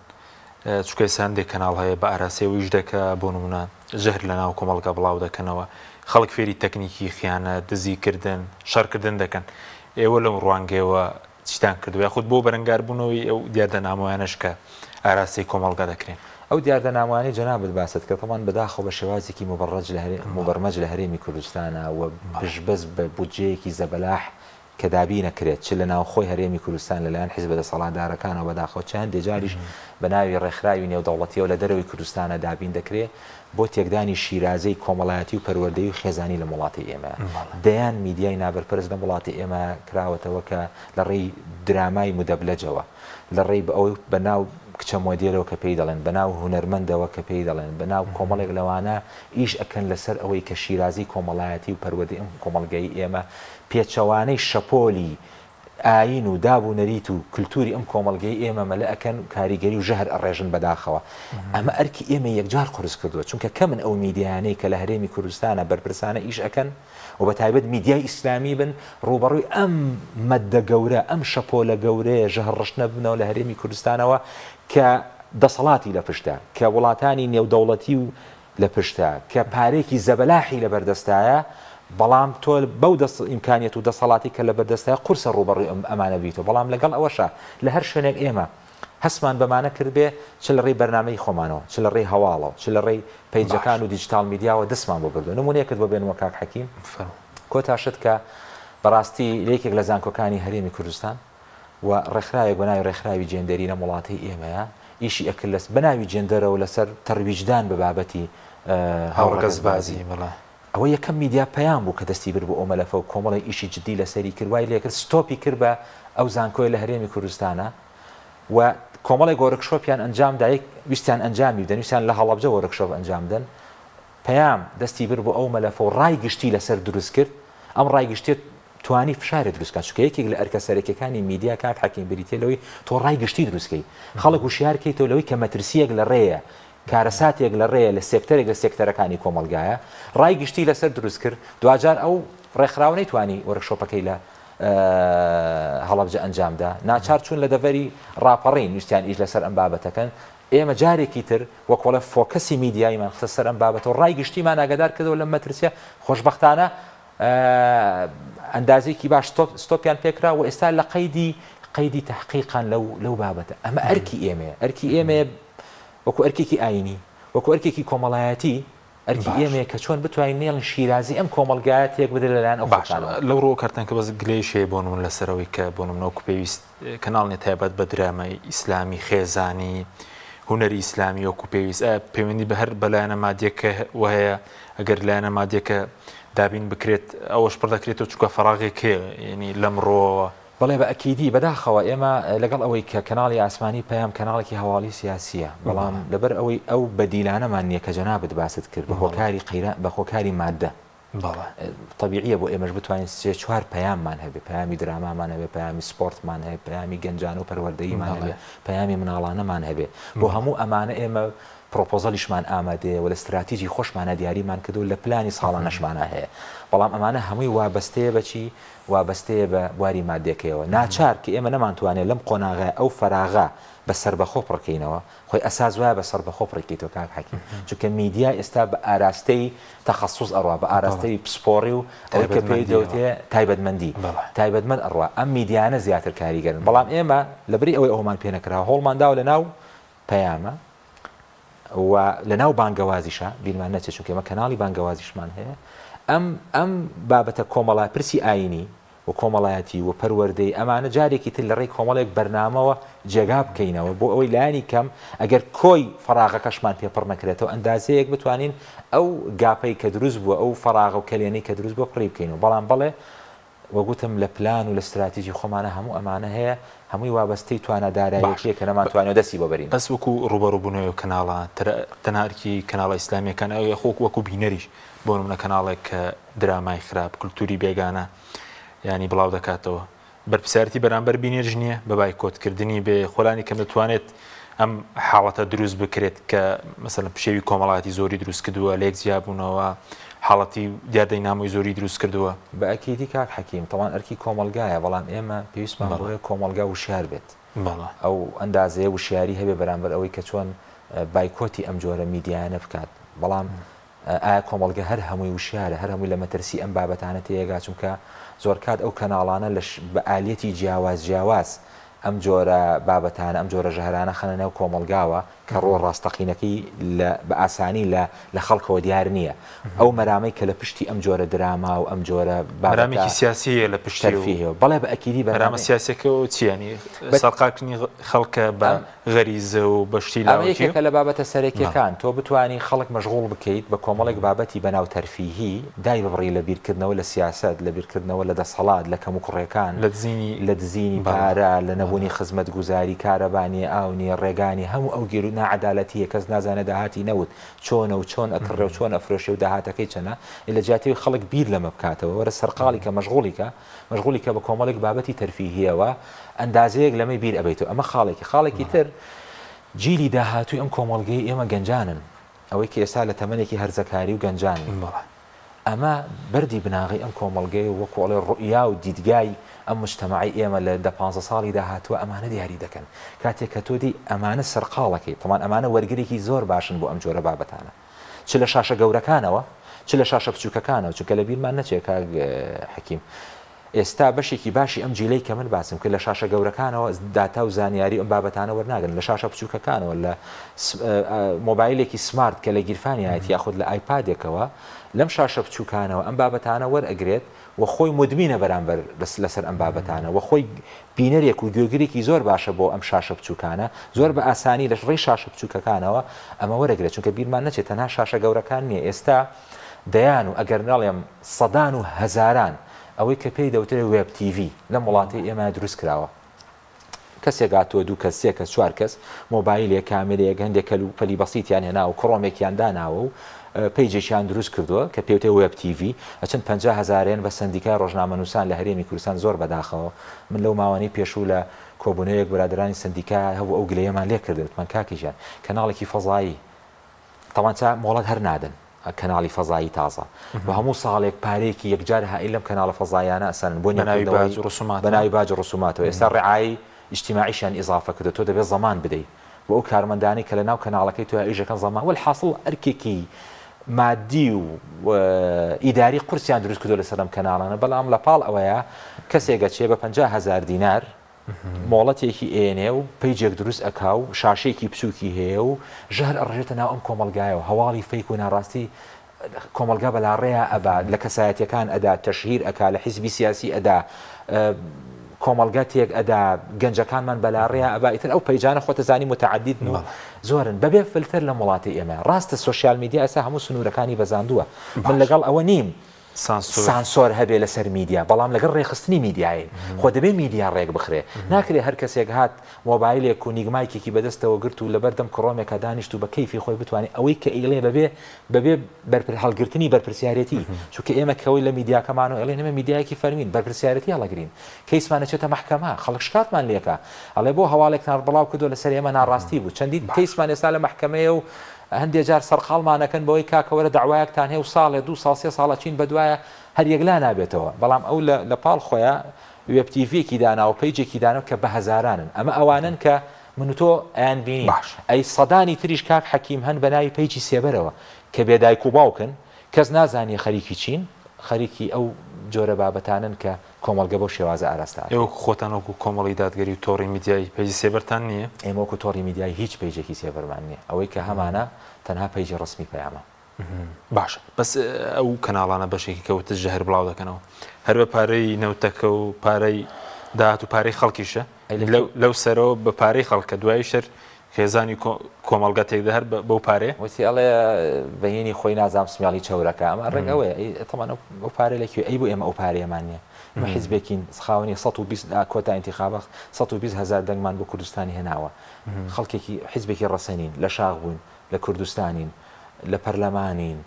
چونکە ئێستا هەندێک کەناڵ هەیە بە ئاراستەی ئەوە ئیش دەکا بۆ نمونە ژەهر لە ناو کۆمەڵگا بڵاو دەکەنەوە خەڵک فێری تەکنیکی خیانەت دزیکردن شەڕکردن دەکەن ئێوە لەم ڕوانگەیەوە چیتان کردووە یاخود بۆ بەرەنگاربوونەوەی ئەو دیاردە نامۆیانەش کە ئاراستەی کۆمەڵگا دەکرێن؟ ئەو دیاردە نامۆیانەی جەنابت باست کرد تەبعەن بەداخەوە بە شێوازێکی موبەڕەج لە هەرێ موبەرمەج لە هەرێمی کوردستانا و پشتبەست بە بودجەیەکی زەبەلاح کە دابین ئەکرێت چ لە ناوخۆی هەرێمی کوردستان لە لایەن حیزبە دەسەڵاتدارەکانەوە بەداخەوە چ هەندێ جاریش بە ناوی ڕێکخراوی نێودەوڵەتیەوە لە دەرەوەی کوردستانە دابین دەکرێ بۆ تێکدانی شیرازەی کۆمەڵایەتی و پەروەردەیی و خێزانی لەم وڵاتەی ئێمە. دەیان میدیای نابەرپرس لەم وڵاتەی ئێمە کراوەتەوە کە لە ڕێی درامای مودەبلەجەوە، لە ڕێی بە ئەوەی بە ناو کچە مۆدێلەوە کە پێی دەڵێن، بە ناو هونەرمەندەوە کە پێی دەڵێن، بە ناو کۆمەڵێک لەوانە ئیش ئەکەن لەسەر ئەوەی کە شیرازەی کۆمەڵایەتی و پەروەردەی ئەم کۆمەڵگەی ئێمە پێچەوانەی شەپۆلی ئایین و داب و نەریت و کلتوری ئەم کۆمەڵگەی ئێمە مەلە ئەکەن و کاریگەری و ژەهر ئەڕێژن بەداخەوە ئەمە ئەرکی ئێمەی یەکجار قورس کردووە چونکە کەمن ئەو میدیایانەی کە لە هەرێمی کوردستانا بەرپرسانە ئیش ئەکەن و بەتایبەت میدیای ئیسلامی بن ڕووبەڕووی ئەم مەدە گەورە ئەم شەپۆلە گەورەیە ژەهر ڕشتنە ببنەوە لە هەرێمی کوردستانەوە کە دەسەڵاتی لە پشتە کە وڵاتانی نێودەوڵەتی و لە پشتە کە پارەیەکی زەبەلاحی لەبەر دەستایە، بەڵام تۆ بەو دەست ئیمکانیەت و دەسەڵاتی کە لەبەر دەستایە قورسە ڕووبەڕووی ئەم ئەمانە بیتەوە، بەڵام لەگەڵ ئەوەشا لە هەر شوێنێک ئێمە هەستمان بەمانە کردبێ چ لە ڕێی بەرنامەی خۆمانەوە، چ لە ڕێی هەواڵەوە، چ لە ڕێی پەیجەکان و دیجیتاڵ میدیاوە دەستمان بۆ بردووە. نموونەیەکت بۆ بێنمەوە کاک حەکیم، کۆتا شت کە بەڕاستی لە یەکێک لە زانکۆکانی هەرێمی کوردستان، و ڕێکخراوێک بە ناوی ڕێکخراوی جێندەری لەم وڵاتەی ئێمەیە ئیشی ئەکرد لەس بە ناوی جێندەرەوە لەسەر تەرویجدان بە بابەتی هاوڕەگەزبازی بەڵێ. ئەوە یەکەم میدیا پەیام بوو کە دەستی برد بۆ ئەو مەلەفە و کۆمەڵێک ئیشی جدی لەسەری کرد وای لێکرد ستۆپی کرد بە ئەو زانکۆیە لە هەرێمی کوردستانە و کۆمەڵێک وۆرکشۆپیان ئەنجام دا ویستیان ئەنجامی بدەن ویستیان لە هەڵەبجە وۆرکشۆپ ئەنجام بدەن پەیام دەستی برد بۆ ئەو مەلەفە و ڕای گشتی لەسەر دروست کرد ئەم ڕای گشتیە توانی فشارێ دروست کات چونکە یەکێک لە ئەرکە سەرەکیەکانی میدیا کاک حەکیم بریتیە لەوەی تۆ ڕای گشتی دروست کەی خەڵک وشیار کەیتەوە لەوەی کە مەترسیەک لە ڕێیە کارەساتێک لە ڕێیە لە سێکتەرێک لە سێکتەرەکانی کۆمەڵگایە ڕای گشتی لەسەر دروست کرد دواجار ئەو ڕێکخراوە نەیتوانی وەرکشۆپەکەی لە هەڵەبجە ئەنجامدا ناچار چوون لە دەڤەری ڕاپەڕین ویستیان ئیش لەسەر ئەم بابەتەکەن ئێمە جارێکی تر وەکۆڵێ فۆکەسی میدیاییمان خستە سەر ئەم بابەتە و ڕای گشتیمان ئاگادار کردەوە لەم مەترسیە خۆشبەختانە ئەندازەیەکی باش ستۆپیان پێکرا و ئێستا لە قەیدی قەیدی تەحقیقان لەو لەو بابەتە. ئەمە ئەرکی ئێمەیە، ئەرکی ئێمەیە وەکو ئەرکێکی ئایینی، وەکو ئەرکێکی کۆمەڵایەتی، ئەرکی ئێمەیە کە چۆن بتوانین نەیەڵین شیرازەی ئەم کۆمەڵگایە تێک بدرێت لەلایەن ئەو خەڵکانەوە. لەو ڕووەوە کارتان کە بەس گلەییش هەیە بۆ نموونە لەسەر ئەوەی کە بۆ نموونە وەکو پێویست کەناڵ نیە تایبەت بە درامای ئیسلامی، خێزانی، هونەری ئیسلامی وەکو پێویست، ئایا پەیوەندی بە هەر بە لایەنە مادیەکەوە هەیە؟ ئەگەر لایەنە مادیەکە دابین بکرێت ئەوەش پڕ دەکرێتەوە چونکە فەراغێک هەیە یعنی لەم ڕووەوە. بەڵێ بە ئەکیدی، بەداخەوە ئێمە لەگەڵ ئەوەی کە کەناڵی ئاسمانی پەیام کەناڵێکی هەواڵی سیاسییە، بەڵام لەبەر ئەوەی ئەو بەدیلانەمان نییە کە جەنابت باست کرد بە هۆکاری قەیران بە هۆکاری مادە تەبیعیە بۆ ئێمەش بتوانین سێ چوار پەیاممان هەبێ، پەیامی درامامان هەبێ، پەیامی سپۆرتمان هەبێ، پەیامی گەنجانە و پەروەردەییمان هەبێ، پەیامی مناڵانەمان هەبێ. بۆ هەموو ئەمانە ئێمە پرۆپۆزەلیشمان ئامادەیە و لە ستراتیجی خۆشمانا دیاریمان کردووە و لە پلانی ساڵانەشمانا هەیە. بەڵام ئەمانە هەمووی وابەستەیە بە چی؟ وابەستەیە بە بواری ماددیەکەیەوە. ناچار کە ئێمە نەمانتوانێ لەم قۆناغە ئەو فەراغە بە سەربەخۆ پڕکەینەوە، خۆی ئەساس وایە بە سەربەخۆ پڕیکەیتەوە کاک حەکیم، چونکە میدیا ئێستا بە ئاراستەی تەخەسوس ئەڕوا، بە ئاراستەی پسپۆڕی و ئەوەی کە پێی دەوترێ تایبەتمەندی، تایبەتمەند ئەڕوا. ئەم میدیایانە زیاتر کاریگەرن. بەڵام ئێمە لەبری ئەوەی ئەوەمان پێ نەکراوە، هەوڵمان داوە لەناو پەیامە و لەناو بانگەوازیشا بیرمان نەچێت چونکە ئێمە کەناڵی بانگەوازیشمان هەیە ئەم ئەم بابەتە کۆمەڵا پرسی ئاینی و کۆمەڵایەتی و پەروەردەی ئەمانە جارێکی تر لە ڕێی کۆمەڵێک بەرنامەوە جێگا بکەینەوە بۆ ئەوەی لایەنی کەم ئەگەر کۆی فەراغەکەشمان پێ پڕ نەکرێتەوە ئەندازەیەک بتوانین ئەو گاپەی کە دروست بووە ئەو فەراغە و کەلێنەی کە دروست بووە پڕی بکەینەوە بەڵام بەڵێ وەک وتم لە پلان و لە ستراتیجی خۆمانا هەموو ئەمانە هەیە، هەمووی وابەستەی توانا داراییەکەیە کە نەمانتوانیوە دەستی بۆ بەرین. بەس وەکو ڕووبەڕووبوونەوەی ئەو کەناڵە تەنها ئەرکی کەناڵە ئیسلامییەکان ئەوەیە خۆ وەکو بینەریش بۆ نمونە کەناڵێک کە درامای خراپ کلتوری بێگانە یانی بڵاو دەکاتەوە بەرپرسیارەتی بەرامبەر بینەریش نییە بە بایکۆتکردنی بێ خۆلانی کەم دەتوانێت ئەم حاڵەتە دروست بکرێت کە مەسەلەن پشێوی کۆمەڵایەتی زۆری دروست کردووە، لێک جیابوونەوە، حاڵەتی دیاردەی نامۆی زۆری دروست کردووە. بە ئەکیدی کاک حەکیم، تەبعەن ئەرکی کۆمەڵگایە، بەڵام ئێمە پێویستمان بەوەیە کۆمەڵگا وشیار بێت، ئەو ئەندازەیە وشیاری هەبێ بەرامبەر ئەوەی کە چۆن بایکۆتی ئەم جۆرە میدیایانە بکات، بەڵام. ئایا کۆمەڵگە هەر هەمووی وشیارە، هەر هەمووی لە مەترسی ئەم بابەتانە تێیەگا، چونکە زۆرکات ئەو کەناڵانە لە بە ئالیەتی جیاواز جیاواز ئەم جۆرە بابەتانە، ئەم جۆرە ژەهرانە خەنە نێو کۆمەڵگاوە کە ڕۆ ڕاستەقینەکەی لە بە ئاسانی لە لە خەڵکەوە دیار نییە. ئەو مەرامەی کە لە پشتی ئەم جۆرە دراما و ئەم جۆرە بابەتە مەرامێکی سیاسی هەیە لە پشتی و تەرفیهەوە. بەڵێ بە ئەکیدی مەرامە بەرنامەی سیاسیەکەوە چییە؟ یانی بە سەرقاڵکردنی خەڵکە بە ئەم غەریزە و بە شتی ئەمە لاوەکی؟ یەکێکە لە بابەتە بەڵێ. سەرەکیەکان، تۆ بتوانی خەڵک مەشغوڵ بکەیت بە کۆمەڵێک بابەتی بەناو تەرفیهی، دایببڕی لە بیرکردنەوە لە سیاسەت، لە بیرکردنەوە لە دەسەڵات، لە کەموکوڕیەکان، لە دزینی لە دزینی بەڵێ پارە، لە بەڵێ. نەبوونی خزمەتگوزاری، کارەبا نیە، ئاو نیە، ڕێگا نیە، هەموو ئەو گیر و ناعەدالەتیە، کەس نازانێ داهاتی نەوت چۆنە و چۆن ئەکڕێ و چۆن ئەفرۆشێ و داهاتەکەی چەنە، لە جیاتی ئەوەی خەڵک بیر لەمە بکاتەوە، وەرە سەرقاڵی کە، مەشغوڵی کە، مەشغوڵی کە بە کۆمەڵێک بابەتی تەرفیهیەوە، ئەندازەیەک لەمەی بیر ئەبەیتەوە ئەمە خاڵێکی خاڵێکی تر جیلی داهاتووی ئەم کۆمەڵگەی ئێمە گەنجانن ئەوەی کە ئێستا لە تەمەنێکی هەرزەکاری و گەنجانن ئەمە بەردی بناغەی ئەم کۆمەڵگەیە و وەکو ئەڵێ ڕوئیا و دیدگای ئەم مجتەمەعەی ئێمە لە دە پانزە ساڵی داهاتووە ئەمانە دیاری دەکەن کاتێک کە تۆ دێی ئەمانە سەرقاڵەکەی تەمان ئەمانە وەرگرێکی زۆر باشن بۆ ئەم جۆرە بابەتانە چ لە شاشە گەورەکانەوە چ لە شاشە بچووکەکانەوە چونکە لە بیرمان نەچێت کاک حەکیم ئێستا بەشێکی باشی ئەم جیلەی کە من باسم کرد لە شاشە گەورەکانەوە داتا و زانیاری و ئەم بابەتانە وەرناگرن لە شاشە بچووکەکانەوە لە مۆبایلێکی سمارت کە لە گیرفانیایەتی یاخود لە ئایپادێکەوە لەم شاشە بچووکانەوە ئەم بابەتانە وەرئەگرێت و خۆی مدمینە بەرامبەر لەسەر ئەم بابەتانە و خۆی بینەرێک و گوێگرێکی زۆر باشە بۆ ئەم شاشە بچووکانە زۆر بە ئاسانی لە ڕێی شاشە بچووکەکانەوە ئەمە وەرەگرێت چونکە بیرمان نەچێت تەنها شاشە گەورەکان نییە ئێستا دەیان و ئەگەر نەڵێم سەدان و هەزاران ئەوەی کە پێی دەوترێ web TV لەم وڵاتەی ئێمە دروست کراوە. کەسێک هاتووە دوو کەس سێ کەس چوار کەس مۆبایلێک کامێرەیەک هەندێک کەل و پەلی بەسیتیان هێناوە کڕۆمێکیان داناوە و پەیجێکیان دروست کردووە کە پێوتێ web TV ئەچن 50 هەزارێن بە سەندیکای ڕۆژنامەنووسان لە هەرێمی کوردستان زۆر بەداخەوە من لەو ماوانەی پێشوو لە کۆبوونەوەیەک برادەرانی سەندیکا هەبوو ئەو گلەیەمان لێ کردن وتمان کاکە گیان کەناڵێکی فەزایی تەبعەن چا مۆڵەت هەر نادەن کەناڵی فەزایی تازە و هەموو ساڵێک پارەیەکی یەکجار هائیل لەم کەناڵە فەزایانە ئەسەنن بۆ بەناوی نوێکردنەوەی باج و ڕسوماتەوە بەناوی باج و ڕسوماتەوە ئێستا ڕعایەی ئیجتیماعیشیان ئیزافە کردوە تۆ دەبێت زەمان بدەی بۆ ئەو کارمەندانەی کە لەناو کەناڵەکەی تۆیا ئیش ئەکەن زەمان وەلحاسڵ ئەرکێکی مادی و ئیداری قورسیان دروست کردوە لەسەر ئەم کەناڵانە بەڵام لەپاڵ ئەوەیا کەسێک ئەچێ بە 50 هەزار دینار مۆڵەتێکی ئێنێ و پەیجێک دروست ئەکا و شاشەیەکی بچوکی هەیە و ژەهر ئەڕژێتە ناو ئەم کۆمەڵگایەوە هەواڵی فەیک و ناڕاستی کۆمەڵگا بەلاڕێیا ئەبا لە کەسایەتیەکان ئەدا تەشهیر ئەکا لە حیزبی سیاسی ئەدا کۆمەڵگا تێک ئەدا گەنجەکانمان بەلاڕێیا ئەبا ئیتر ئەو پەیجانە خۆتە زانی متعددن و زۆرن بەبێ فلتەر لەم وڵاتی ئێمە ڕاستە سۆشیال میدیا ئێستا هەموو سنوورەکانی بەزاندووە من لەگەڵ ئەوە نیم سانسۆر هەبێ لەسەر میدیا بەڵام لەگەڵ ڕێکخستنی میدیاین خۆ دەبێ میدیا ڕێک بخرێ ناکرێ هەر کەسێک هات مۆبایلێک و نیگمایکێکی بەدەستەوە گرت و لەبەردەم کڕۆمێکا دانیشت و بە کەیفی خۆی بتوانێ ئەوەی کە ئەیڵێ بەبێ بەبێ بەرپر هەڵگرتنی بەرپرسیارێتی چونکە ئێمە کەوەی لە میدیاکەمانەوە ئەڵێن ئێمە میدیایەکی فەرمین بەرپرسیارێتی هەڵەگرین کەیسمان ئەچێتە مەحکەمە خەڵک شکاتمان لێکا ئەڵێ بۆ هەواڵێکتان بڵاو کردووە لەسەر ئێمە ناڕاستی بوو چەندین کەیسمان ئێستا لە مەحکەمەیە و هەندێ جار سەرقاڵمان ئەکەن بەوەی کاکە وەرە دەعوایەکتان هەیە و ساڵێ دوو ساڵ سێ ساڵ ئەچین بەدوایە هەر یەکلا نابێتەوە بەڵام ئەو لە لە پاڵ خۆیا وێب تیڤیەکی داناوە پەیجێکی داناوە کە بە هەزارانن ئەمە ئەوانەن کە من و تۆ ئەیان بینین باش. ئەی سەدانی تریش کاک حەکیم هەن بە ناوی پەیجی سێبەرەوە کە بێ دایک و باوکن کەس نازانێ خەریکی چین خەریکی ئەو جۆرە بابەتانەن کە کۆمەڵگە بەو شێوازە ئاراستە ئێوە ئەکەین. وەکو خۆتان وەکو کۆمەڵی دادگەری و تۆڕی میدیایی پەیجی سێبەرتان نییە؟ ئێمە وەکو تۆڕی میدیایی هیچ پەیجێکی سێبەرمان نییە، ئەوەی کە هەمانە تەنها پەیجی ڕەسمی پەیامە. باشە بەس ئەو کەناڵانە بەشێکی کە وتت ژەهر بڵاو دەکەنەوە هەر بە پارەی نەوتەکە و پارەی داهات و پارەی خەڵکیشە ئەی لە کوێ؟ لەو سەرەوە بە پارەی خەڵکە دوایی شەر خێزانی کۆمەڵگە تێکدا هەر بەو پارەیە؟ وتی ئەڵێ بەهینی خۆی نازانم سمێڵی چەورەکە ئەمە ڕێک ئەوەیە ئەی تەبعەن ئەو پارەیە لە کوێ ئەی بۆ ئێمە ئەو پارەیەمان نییە ئێمە حیزبێکین خاوەنی 120 کۆتا ئینتیخابە 120 هەزار دەنگمان بۆ کوردستان هێناوە خەڵکێکی حیزبێکی ڕەسەنین لە شاخ بووین لە کوردستانین لە پەرلەمانین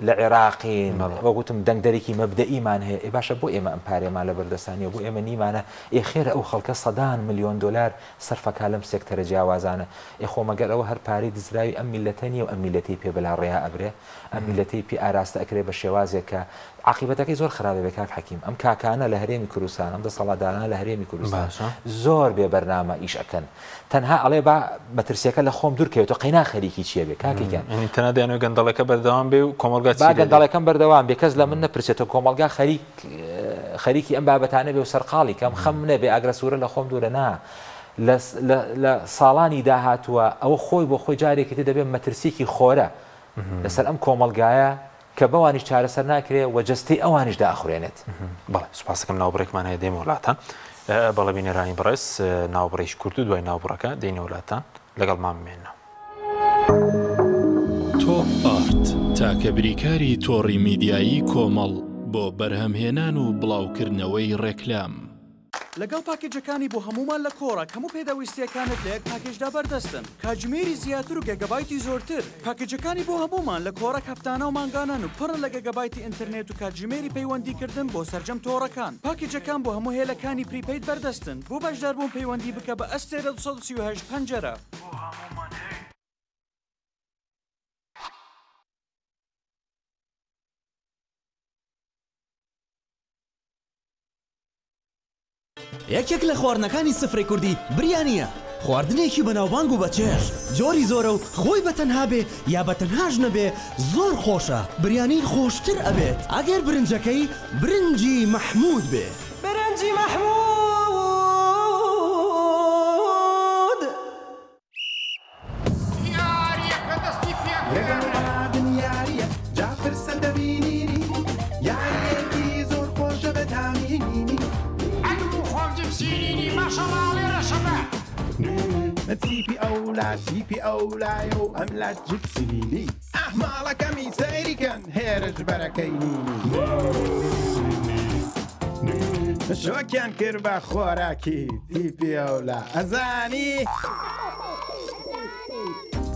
لە عێراقین، وەک وتم دەنگدەرێکی مەبدەئیمان هەیە، ئێ باشە بۆ ئێمە ئەم پارەیەمان لەبەردەستا نییە، بۆ ئێمە نیمانە، ئێ خێرە ئەو خەڵکە سەدان ملیۆن دۆلار سەرفەکا لەم سێکتەرە جیاوازانە، ئێ خۆ مەگەر ئەوە هەر پارەی دزراوی ئەم میللەتە نییە و ئەم میللەتەی پێ بەلاڕێیا ئەبرێ، ئەم میللەتەی پێ ئاراستە ئەکرێ بە شێوازێک کە عاقیبەتەکەی زۆر خراپ دەبێت کاک حەکیم، ئەم کاکانە لە هەرێمی کوردستان، ئەم دەسەڵاتدارانە لە هەرێمی کوردستان زۆر بێ بەرنامە ئیش ئەکەن، تەنها ئەڵێ با مەترسیەکە لە خۆم دوور کەوێتەوە، قەینا خەریکی چیە بێ کاکە گیان. یانی تەنها دەیانەوێت گەندەڵەکە بەردەوام بێ و کۆمەڵگا چی با لێ دێ؟ گەندەڵەکەم بەردەوام بێ، کەس لە من نەپرسێتەوە، کۆمەڵگا خەریک خەریکی ئەم بابەتانە بێ و سەرقاڵی کەم، خەم نەبێ، ئاگرە سوورە لە خۆم دوورە، نا لە لە ساڵانی داهاتووە ئەوە خۆی بۆ خۆی جارێکی تر دەبێ مەترسیەکی خۆرە لەسەر ئەم کۆمەڵگایە کە بەوانیش چارەسەر ناکرێ و جەستەی ئەوانیش دائەخورێنێت. بەڵێ سوپاستەکەم ناوبڕێکمان هەیە دێمەوە لاتان. بەڵێ بینەرانی بەڕێز ناوبڕێکی کورت و دوای ناوبڕەکە دێینەوە لاتان لەگەڵمان بمێننەوە. تۆپ ئارت، تاکە بریکاری تۆڕی میدیایی کۆمەڵ بۆ بەرهەمهێنان و بڵاوکردنەوەی ڕێکلام. لەگەڵ پاکێجەکانی بۆ هەموومان لە کۆڕەک هەموو پێداویستییەکانت لە یەک پاکێجدا بەردەستن، کاتژمێری زیاتر و گێگابایتی زۆرتر. پاکێجەکانی بۆ هەموومان لە کۆڕەک هەفتانە و مانگانەن و پڕن لە گێگابایتی ئینتەرنێت و کاتژمێری پەیوەندیکردن بۆ سەرجەم تۆڕەکان. پاکێجەکان بۆ هەموو هێلەکانی prepaid بەردەستن. بۆ بەشداربوون پەیوەندی بکە بە ئەستێرە 238 پەنجەرە. بۆ هەموومان هەیە. یەکێک لە خواردنەکانی سفرەی کوردی بریانییە، خواردنێکی بەناوبانگ و بەچێژ، جۆری زۆرە و خۆی بە تەنها بێ یا بە تەنهاش نەبێ زۆر خۆشە، بریانی خۆشتر ئەبێت ئەگەر برنجەکەی برنجی مەحموود بێ. برنجی مەحموود. یاریەکە دەستی پێکرد. لەگەڵ ڕادن یاریە جا پرسە دەبینینی یاریەکی زۆر خۆشە بە تامی نینی. ئەنم و خۆم جپسی نینی ماشەڵا ئەڵێ ڕەشەبە. تیپی ئەولا تیپی ئەولایە و ئەملا جپسی نینی. ئاه ماڵەکەمی سەیری کەن هێرش بەرەکەی نینی. شۆکیان کرد بە خۆراکی تیپی ئەولا ئەزانی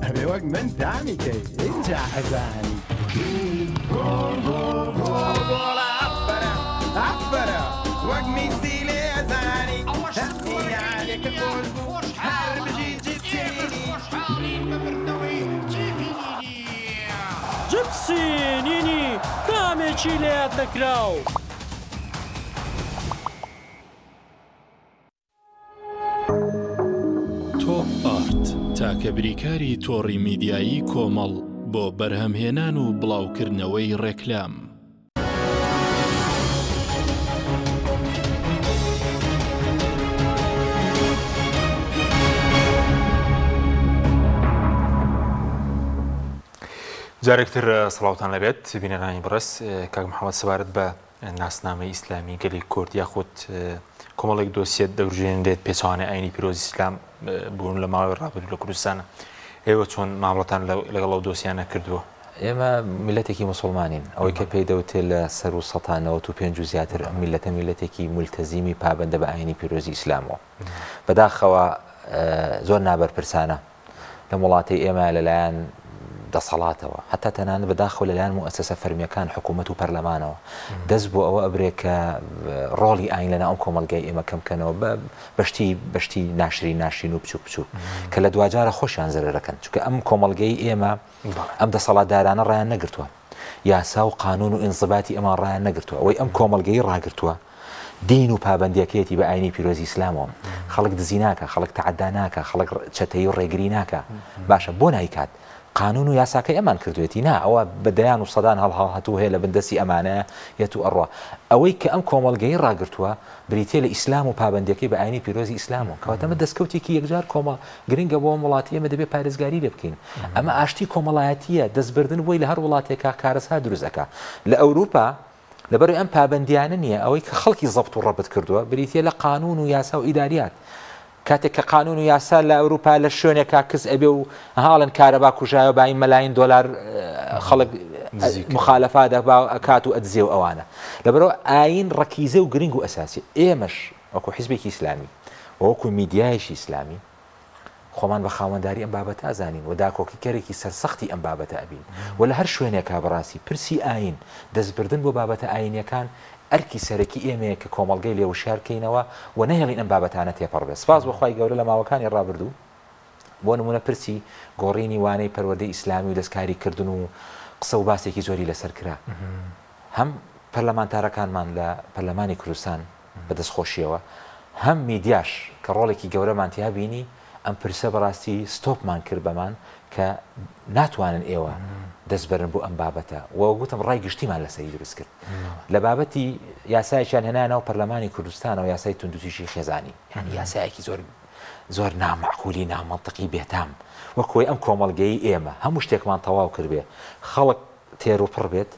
ئەبێ وەک من تامی کەی ئینجا ئەزانی. گۆڵ گۆڵ گۆڵ گۆڵە ئەفەرە ئەفەرە وەک میسی لێ ئەزانی. ئەوەش یاریەکە سکۆرەکەی خۆش بوو هەر خۆشحاڵە بژی ئێمەش جیپسی نینی. خۆشحاڵین بە بردنەوەی تیپی نینی. جپسی نینی تامێکی لەیاد نەکراو. تۆپ ئارت، تاکە بریکاری تۆڕی میدیایی کۆمەڵ بۆ بەرهەمهێنان و بڵاوکردنەوەی ڕێکلام. جارێکتر سڵاوتان لەبێت بینەرانی بەڕێز کاک محەممەد سەبارەت بە ناسنامەی ئیسلامی گەلی کورد یاخود کۆمەڵێک دۆسیەت دەورژێنرێت پێچەوانەی ئاینی پیرۆزی ئیسلام بوون لە ماوەی ڕابردوو لە کوردستانە ئێوە چۆن مامەڵەتان لەگەڵ ئەو دۆسیانە کردووە؟ ئێمە میللەتێکی موسڵمانین، ئەوەی کە پێی دەوترێت لە سەروو 195 و زیاتر ئەم میللەتە میللەتێکی مولتەزیمی پابەندە بە ئاینی پیرۆزی ئیسلامەوە. بەداخەوە زۆر نابەرپرسانە لەم وڵاتەی ئێمە لەلایەن دەسەڵاتەوە هەتا تەنانەت بەداخەوە لەلایەن موئەسەسە فەرمییەکان حکوومەت و پەرلەمانەوە دەست بۆ ئەوە ئەبرێ کە ڕۆڵی ئاین لەناو ئەم کۆمەڵگای ئێمە کەم کەنەوە بە بەشتی بەشتی ناشرین ناشرین و بچوک بچوک کە لە دواجارە خۆشیان زەرەرەکەن چونکە ئەم کۆمەڵگەی ئێمە ئەم دەسەڵاتدارانە ڕایان نەگرتووە یاسا و قانون و ئینزباتی ئەمان ڕایان نەگرتووە ئەوەی ئەم کۆمەڵگەی ڕاگرتووە دین و پابەندیەکەیەتی بە ئاینی پیرۆزی ئیسلامەوە خەڵک دزی ناکا خەڵک تەعەدا ناکا خەڵک چەتەیی و ڕێگری ناکا باشە بۆ نایکات قانون و یاساکەی ئەمان کردوێتی نا ئەوە بە دەیان و سەدان هەڵهەڵهاتوو هەیە لە بن دەستی ئەمانە یەت و ئەڕوا ئەوەی کە ئەم کۆمەڵگەی ڕاگرتووە بریتیە لە ئیسلام و پابەندیەکەی بە ئاینی پیرۆزی ئیسلامەوە کەواتە ئەمە دەستکەوتێکی یەکجار کۆمە گرنگە بۆ ئەم وڵاتی ئێمە دەبێت پارێزگاری لێ بکەین ئەمە ئاشتی کۆمەڵایەتیە دەستبردن بۆی لە هەر وڵاتێکا کارەسات دروست ئەکا لە ئەوروپا لەبەرئەوەی ئەم پابەندیانە نییە، ئەوەی کە خەڵکی زەبت و ڕەبت کردووە بریتییە لە قانوون و یاسا و ئیداریات. کاتێک کە قانوون و یاسا لە ئەوروپا لە شوێنێکا کز ئەبێ و ها ئەڵێن کارەبا کوژایەوە بایی مەلاین دۆلار خەڵک مخالەفا دەبا ئەکات و ئەدزێ و ئەوانە. لەبەرئەوە ئایین ڕەکیزە و گرنگ و ئەساسیە. ئێمەش وەکوو حیزبێکی ئیسلامی و وەکوو میدیایەکی ئیسلامی، خۆمان بە خاوەنداری ئەم بابەتە ئەزانین و داکۆکیکەرێکی سەرسەختی ئەم بابەتە ئەبین و لە هەر شوێنێکا بەڕاستی پرسی ئایین، دەستبردن بۆ بابەتە ئایینیەکان ئەرکی سەرەکی ئێمەیە کە کۆمەڵگەی لێ وشیار کەینەوە و نەهێڵین ئەم بابەتانە تێپەڕ بێت. سپاس بۆ خوای گەورە لە ماوەکانی ڕابردوو بۆ نموونە پرسی گۆڕینی وانەی پەروەردەی ئیسلامی و دەستکاری کردن و قسە و باسێکی زۆری لەسەر کرا. هەم. پەرلەمانتارەکانمان لە پەرلەمانی کوردستان بە دەستخۆشیەوە هەم میدیاش کە ڕۆڵێکی گەورەمان تیا بینی ئەم پرسە بەڕاستی ستۆپمان کرد بەمان کە ناتوانن ئێوە دەست بەرن بۆ ئەم بابەتە و گوتم ڕای گشتیمان لەسەری دروست کرد لە بابەتی یاسایەکیان هێنا ناو پەرلەمانی کوردستانەوە یاسای توندوتیژی خێزانی یعنی یاسایەکی زۆر زۆر نامەعقولی نامەنتقی بێتام وەک خۆی ئەم کۆمەڵگەی ئێمە هەموو شتێکمان تەواو کردبێ خەڵک تێر و پڕ بێت،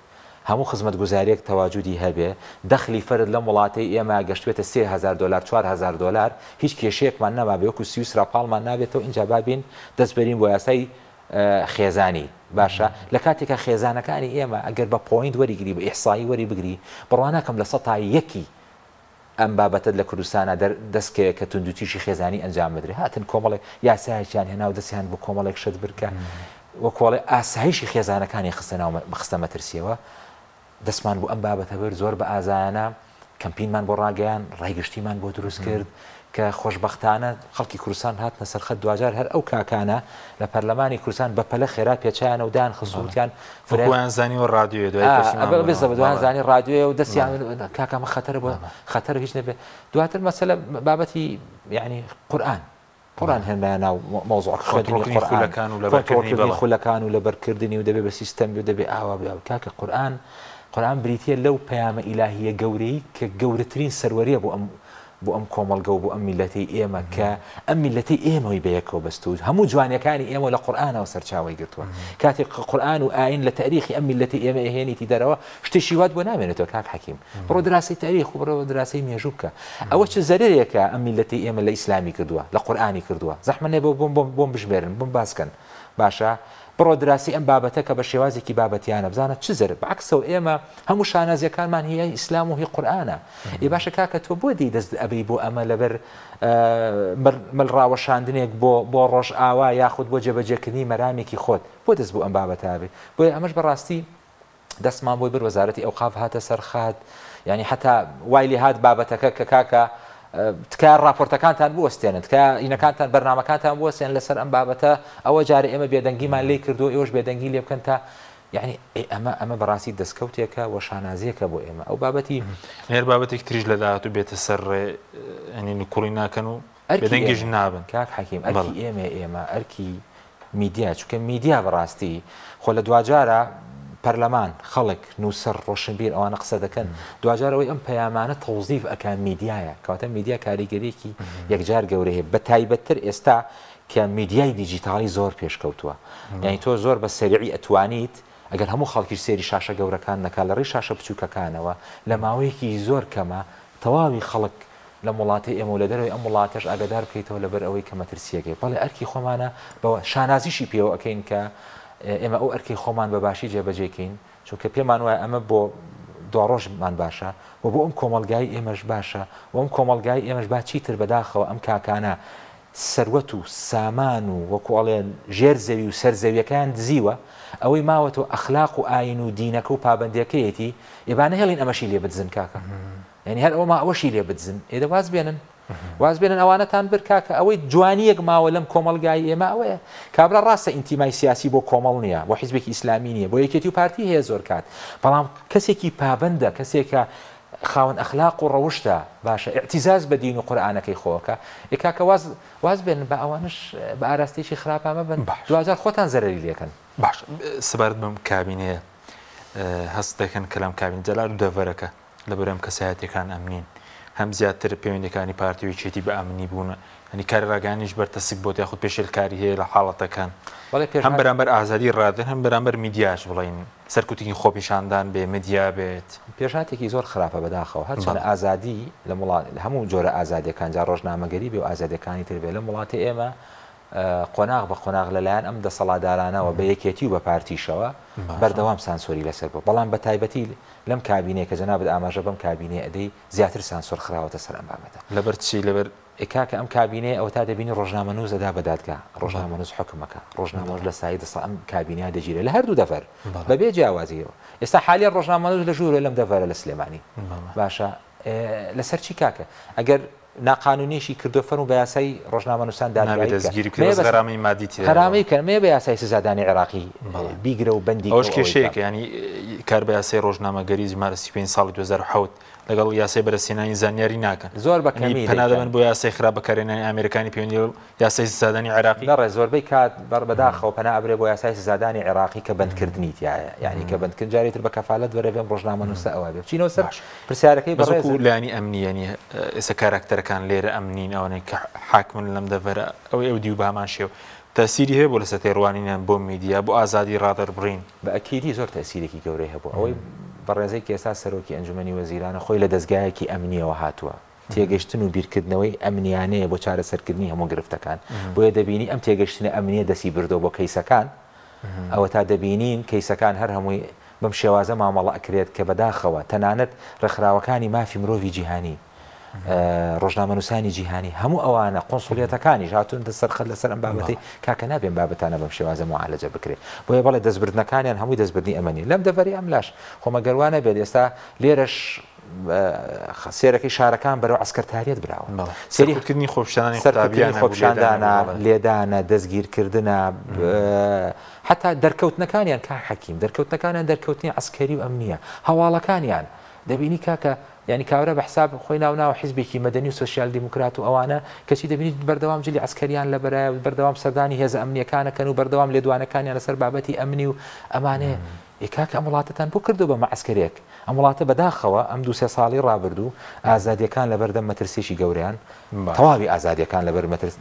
هەموو خزمەتگوزاریەک تەواجودی هەبێ، دەخلی فەرد لەم وڵاتەی ئێمە گەشتبێتە 3000 دۆلار 4000 دۆلار، هیچ کێشەیەکمان نەمابێ وەکو سویسرا پاڵمان نابێتەوە ئینجا با بێین دەست بەرین بۆ یاسای خێزانی باشە لە کاتێکا خێزانەکانی ئێمە ئەگەر بە point وەریگری بە ئیحسایی وەری بگری بڕوا ناکەم لە سەتا یەکی ئەم بابەتەت لە کوردستانا دەر دەست کەوێ کە توندوتیژی خێزانی ئەنجام بدرێ هاتن کۆمەڵێک یاسایەکیان هێنا و دەستیان بۆ کۆمەڵێک شت برد کە وەکۆڵێ ئاسایشی خێزانەکانی خستە ناو خستە مەترسیەوە دەستمان بۆ ئەم بابەتە برد زۆر بە ئازایانە کەمپینمان بۆ ڕاگەیان ڕای گشتیمان بۆ دروست کرد کە خۆشبەختانە خەڵکی کوردستان هاتنە سەرخەت دواجار هەر ئەو کاکانە لە پەرلەمانی کوردستان بە پەلە خێرا پێچیانە و دایان خست و وتیان فرە وەکویان زانیوە ڕادیۆیە دوای پەشیمان بوونەوە. بزەبت وایان زانی ڕادیۆیە و دەستیان کاکە ئەمە خەتەرە بۆ خەتەرە هیچ نەبێ دواتر مەسەلە بابەتی یعنی قورئان قورئان هێنرایە ناو مەوزوعەکە خوێندنی کۆنترۆڵکردنی قورئان خولەکان و لەبەرکردنی کۆنترۆڵکردنی بەڵێ. خولەکان و لەبەرکردنی و دەبێ بە سیستەم بێ و دەبێ ئاوا بێ کاکە قورئان قورئان بریتییە لەو پەیامە ئیلاهییە گەورەی کە گەورەترین سەروەرییە بۆ ئەم بۆ ئەم کۆمەڵگە و بۆ ئەم میللەتەی ئێمە کە ئەم میللەتەی ئێمەی بەیەکەوە بەستوو هەموو جوانیەکانی ئێمە لە قورئانەوە سەرچاوەی گرتووە کاتێک کە قورئان و ئاین لە تاریخی ئەم میللەتەی ئێمە ئەهێنیتی دەرەوە شتێکی وات بۆ نامێنێتەوە کاک حەکیم بڕۆ دراسەی تاریخ و بڕۆ دراسەی مێژوو بکە ئەوە چ زەرەرێکە ئەم میللەتەی ئێمە لە ئیسلامی کردووە لە قورئانی کردووە زەحمەت نەبێ بۆم بۆم بۆم بژمێرن بۆم باس کەن باشە بڕۆ دراسی ئەم بابەتە کە بە شێوازێکی بابەتیانە بزانە چ زەرەر بەعەکسەوە ئێمە هەموو شانازیەکانمان هی ئیسلام و هی قورئانە ئێ باشە کاکە تۆ بۆ دێی دەست ئەبەی بۆ ئەمە لەبەر مل ڕاوەشاندنێک بۆ بۆ ڕۆژئاوا یاخود بۆ جێبەجێکردنی مەرامێکی خۆت بۆ دەست بۆ ئەم بابەتە ئەبەی بۆیە ئەمەش بەڕاستی دەستمان بۆی برد وەزارەتی ئەوقاف هاتە سەر خات یانی حتا وای لێ هات بابەتەکە کە کاکە تکایە ڕاپۆرتەکانتان بوەستێنن تکایە ئینەکانتان بەرنامەکانتان بوەستێن لەسەر ئەم بابەتە ئەوە جارێ ئێمە بێدەنگیمان لێ کردو ئێوەش بێدەنگی لێ بکەن تا یعنی ئەمە ئەمە بەڕاستی دەستکەوتێکە و شانازیەکە بۆ ئێمە ئەو بابەتی هەر بابەتێک تریش لە داهاتوو بێتە سەر ڕێ یعنی نکوڵی ناکەن و بێدەنگیش نابن. کاک حەکیم ئەرکی ئێمەیە ئێمە ئەرکی میدیا چونکە میدیا بەڕاستی خۆ لە دواجارا پەرلەمان خەڵک نووسەر ڕۆشنبیر ئەوانە قسە دەکەن دواجار ئەوەی ئەم پەیامانە تەوزیف ئەکا میدیایە کەواتە میدیا کاریگەریەکی یەکجار گەورەی هەیە بە تایبەتتر ئێستا کە میدیای دیجیتاڵی زۆر پێشکەوتووە یانی تۆ زۆر بە سەریعی ئەتوانیت ئەگەر هەموو خەڵکیش سەیری شاشە گەورەکان نەکات لە ڕێی شاشە بچووکەکانەوە لە ماوەیەکی زۆر کەما تەواوی خەڵک لەم وڵاتەی ئێمە و لە دەرەوەی ئەم وڵاتەش ئاگادار بکەیتەوە لەبەر ئەوەی کە مەترسییەکەی. بەڵێ ئەرکی خۆمانە بە شانازیشی پێوە ئەکەین کە ئێمە ئەو ئەرکەی خۆمان بە باشی جێبەجێ کەین، چونکە پێمان وایە ئەمە بۆ دواڕۆژمان باشە و بۆ ئەم کۆمەڵگای ئێمەش باشە و ئەم کۆمەڵگای ئێمەش با چیتر بەداخەوە ئەم کاکانە سەروەت و سامان و وەکو ئەڵێن ژێر زەوی و سەر زەویەکەیان دزیوە، ئەوەی ماوەتەوە ئەخلاق و ئایین و دینەکە و پابەندیەکەیەتی، ئێ با نەهێڵین ئەمەشی لێ بدزن کاکە. یانی هەر ئەوە ما ئەوەشی لێ بدزن، ئێ دە واز بێنن. واز بێنن ئەوانەتان برد کاکە، ئەوەی جوانیەک ماوە لەم کۆمەڵگای ئێمە ئەوەیە کابرا ڕاستە ئینتیمای سیاسی بۆ کۆمەڵ نییە، بۆ حیزبێکی ئیسلامی نییە، بۆ یەکێتی و پارتی هەیە زۆر کات، بەڵام کەسێکی پابەندە، کەسێکە خاوەن ئەخلاق و ڕەوشتە باشە ئیعتیزاز بە دین و قورئانەکەی خۆکە ئێ کاکە واز واز بێنن با ئەوانەش بە ئاراستەیەکی خراپا مەبەن باش. دواجار خۆتان زەرەری لێکەن. باش سەبارەت بەم کابینەیە هەست دەکەن کە لەم کابینە جەلال و دەڤەرەکە لەبەر ئەم کەسایەتیەکان ئەمنین هەم زیاتر پەیوەندیەکانی پارتی و یەکێتی بە ئەمنی بوون یانی کاری ڕاگەیاندنیش بەرتەسک بۆتە یاخود پێشێلکاری هەیە لە حاڵەتەکان بەڵێ هەم پێشهات بەرامبەر ئازادی ڕادن هەم بەرامبەر میدیاش بڵێین سەرکوتنی خۆپیشاندان بێ مدیا بێت. پێشهاتێکی زۆر خراپە بەداخەوە هەرچەندە بەڵێ. ئازادی لەم وڵات هەموو جۆرە ئازادیەکان جا ڕۆژنامەگەری بێ و ئازادیەکانی تر بێ لەم وڵاتەی ئێمە قۆناغ بە قۆناغ لەلایەن ئەم دەسەڵاتدارانەوە بە یەکێتی و بە پارتیشەوە بەردەوام سانسۆری لەسەر بووە بەڵام بە تایبەتی لەم کابینەیە کە جەنابت ئاماژە بەم کابینەیە ئەدەی زیاتر سانسۆر خراوەتە سەر ئەم بابەتە. لەبەر چی؟ لەبەر. ئێ کاکە ئەم کابینەیە ئەوەتا دەبینی ڕۆژنامەنووس ئەدا بە دادگا، ڕۆژنامەنووس حوکم ئەکا، ڕۆژنامەنووس لە سایەی دەسەڵ ئەم کابینەیە دەگیرێ لە هەردوو دەڤەر بەبێ جیاوازییەوە. ئێستا حالیەن ڕۆژنامەنووس لە ژوورە لەم دەڤەرە لە سلێمانی. باشە لەسەر چی کاکە؟ ئەگەر. ناقانونیشی کردوە فەرموو بە یاسای ڕۆژنامەنووسان دادگایی بکە دەستگیری بکرێ بەس غەرامەی مادی تێدا غەرامەی بکەن مەیە بە یاسای سزادانی عێراقی بیگرە و بەندی ئەوەش کێشەیەکە یانی کار بە یاسای ڕۆژنامەگەری ژمارە 35 ساڵی 2007 لەگەڵ یاسای بەرەسێنانی زانیاری ناکەن زۆر بە کەمی پەنا دەبەن بۆ یاسای خراپ بەکارهێنانی ئامێرەکانی پەیوەندی یاسای سزادانی عێراقی؟ بەڕێ زۆربەی کات بەڕ بەداخەوە پەنا ئەبرێ بۆ یاسای سزادانی عێراقی کە بەندکردنی تیایە یانی کە بەندکردن جارێ تر بە کەفالەت وەرە بێم ڕۆژنامەنووسە ئەوە بێ بچینەوە سەر پرسیارەکەی بەس وەکوو لایەنی ئەمنی یانی ئێستا کاراکتەرەکان لێرە ئەمنین ئەوانەی کە حاکمن لەم دەڤەرە ئەوەی ئەو دیو بە هەمان شێوە تەسیری هەیە بۆ لەسەر تێڕوانینیان بۆ میدیا بۆ ئازادی ڕادەربڕین؟ بە ئەکیدی زۆر تەسیرێکی گەورەی هەبوو ئەوەی بەڕێزەی کە ئێستا سەرۆکی ئەنجومەنی وەزیرانە خۆی لە دەزگایەکی ئەمنیەوە هاتووە تێگەشتن و بیرکردنەوەی ئەمنیانەیە بۆ چارەسەرکردنی هەموو گرفتەکان، بۆیە دەبینی ئەم تێگەشتنە ئەمنیە دەستی بردووە بۆ کەیسەکان، ئەوەتا دەبینین کەیسەکان هەر هەمووی بەم شێوازە مامەڵە ئەکرێت کە بەداخەوە تەنانەت ڕێکخراوەکانی مافی مرۆڤی جیهانی، ڕۆژنامەنووسانی جیهانی هەموو ئەوانە قونسوڵیەتەکانیش هاتوونەتە سەر خەت لەسەر ئەم بابەتەی کاکە نابێ ئەم بابەتانە بەم شێوازە موعالەجە بکرێ بۆیە بەڵێ دەستبردنەکانیان هەمووی دەستبردنی ئەمە نیە لەم دەڤەری ئەملاش خۆ مەگەر وا نەبێت ئێستا لێرەش سێرەکەی شارەکان بەرەو عەسکەرتاریەت براون. سەیری سەرکوتکردنی خۆپیشاندانی سەرکوتکردنی قوتابیانە بوو، لێدانە خۆپیشاندانە، بوو، بەڵێ. لێدانە، دەستگیرکردنە، حەتا دەرکەوتنەکانیان کاک حەکیم، دەرکەوتنەکانیان دەرکەوتنی عەسکەری و ئەمنییە. هەواڵەکانیان دەبینی کاکە یانی کابرا بە حساب خۆی ناو ناوە حیزبێکی مەدەنی و سۆسیال دیموکرات و ئەوانە، کەچی دەبینیت بەردەوام جلی عەسکەریان لەبەرایە و بەردەوام سەردانی هێزە ئەمنییەکان ئەکەن و بەردەوام لێدوانەکانیان لەسەر بابەتی ئەمنی و ئەمانەیە. ئێ کاکە ئەم وڵاتەتان بۆ کردوە بە مەعسکەرێک؟ ئەم وڵاتە بەداخەوە ئەم دوو سێ ساڵەی ڕابردوو ئازادیەکان لەبەردەم مەترسیەکی گەورەیان، تەواوی ئازادیەکان